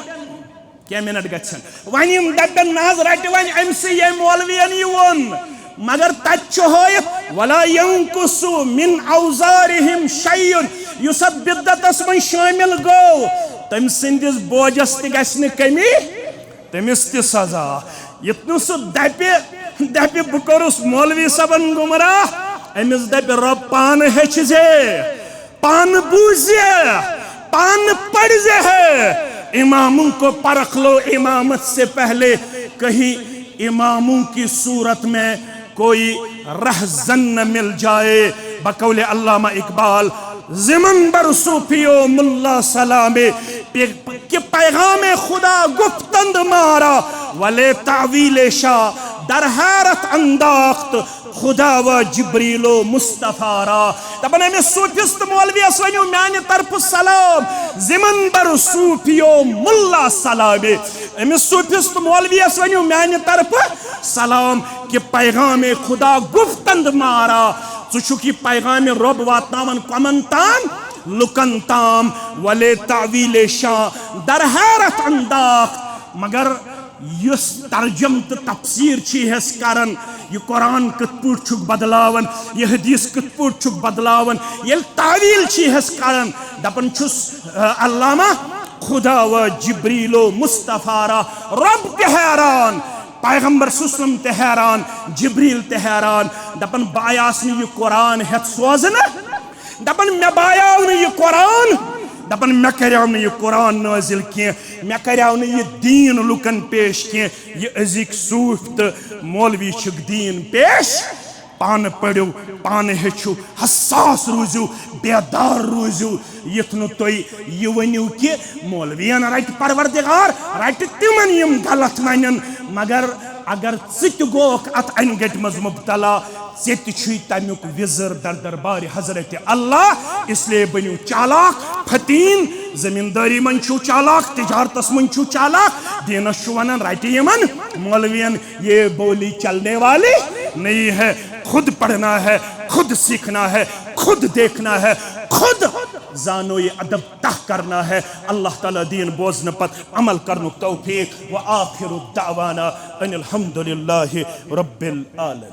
کینٛہہ منٹ گژھن، وۄنۍ یِم دپن، نہ حظ، رٹہِ وۄنۍ أمۍ سٕے، ییٚمۍ مولوین یہِ ووٚن۔ مگر تتہِ چھُ ہٲیِتھ، "ولا ينقص من اوزارهم شيء"، یُس اتھ بدعتس منٛز شٲمِل گوٚو، تٔمۍ سٕنٛدِس بوجس تہِ گژھِ نہٕ کمی، تٔمِس تہِ سزا۔ یُتھ نہٕ سُہ دپہِ، دپہِ، "بہٕ کوٚرُس مولوی صٲبن گمراہ"، أمِس دپہِ، "رۄب پانہٕ ہیٚچھِ زے۔" پانہٕ بوٗزِ، پانہٕ پرزِ ہے، اماموں کو پرکھ لو، امامت سے پہلے کہیں اماموں کی صورت میں کوئی رہزن نہ مل جائے۔ بقول علامہ اقبال، زمن بر صوفی و ملا سلامے، پہ-، کہ پیغام خدا گفتند مارا، ولے تعویل شاہ در حیرت انداخت، خدا و جبریل و مصطفیٰ را۔ دپان، أمِس صوٗفِس تہٕ مولویَس ؤنِو میانہِ طرفہٕ سلام، زِمن بر صوٗفی و ملا سلامے۔ أمِس صوٗفِس تہٕ مولویَس ؤنِو میانہِ طرفہٕ سلام، کہ پیغام خدا گفتند مارا۔ ژٕ چھُکھ یہِ پیغام رۄب واتناوان کمن تام؟ لُکن تام۔ ولے تعویل شاہ در حیرت انداخت۔ مگر یُس ترجم تہٕ تفسیر چھِ ہٮ۪س کران، یہِ قرآن کِتھ پٲٹھۍ چھُکھ بدلاوان، یہِ حدیث کِتھ پٲٹھۍ چھُکھ بدلاوان، ییٚلہِ تعویل چھِ ہٮ۪س کران، دپان چھُس، آ، علامہ، خدا و جبریل و مصطفیٰ را، رۄب تہِ حیران، پیغمبر صلی اللہ علیہ وسلم تہِ حیران، جبریل تہِ حیران، دپان، بہٕ آیاس نہٕ یہِ قرآن ہٮ۪تھ سوزنہٕ۔ دپان، مےٚ بایاو نہٕ یہِ قرآن، دپان، مےٚ کریاو نہٕ یہِ قرآن نٲزِل کینٛہہ، مےٚ کریاو نہٕ یہِ دیٖن لُکن پیش کینٛہہ۔ یہِ أزِکۍ صوٗفۍ تہٕ مولوی چھِکھ دیٖن پیش۔ پانہٕ پٔرِو، پانہٕ ہیٚچھِو، حساس روٗزِو، بیدار روٗزِو۔ یُتھ نہٕ تُہۍ یہِ ؤنِو کہِ مولوین رٹہِ پروردگار، رٹہِ تِمن یِم غلط ونن، مگر اگر ژٕ تہِ گوکھ اتھ انہِ گٹہِ منٛز مبتلا، ژےٚ تہِ چھُے تمیُک وِزر در دربارِ حضرت اللہ۔ اس لیے بٔنِو چالاک، فتیٖن، زمیٖندٲری منٛز چھُو چالاک، تجارتس منٛز چھُو چالاک، دیٖنس چھُ ونان رٹہِ یِمن مولوین، یہ بولی چلنے والی نہیں ہے، خود پڑھنا ہے، خود سیکھنا ہے، خود دیکھنا ہے، خود زانو یہ ادب تہ کرنا ہے۔ اللہ تعالیٰ دین بوزنہٕ پتہٕ عمل کرنُک توفیق۔ وآخر دعوانا ان الحمد للہ رب العالمین۔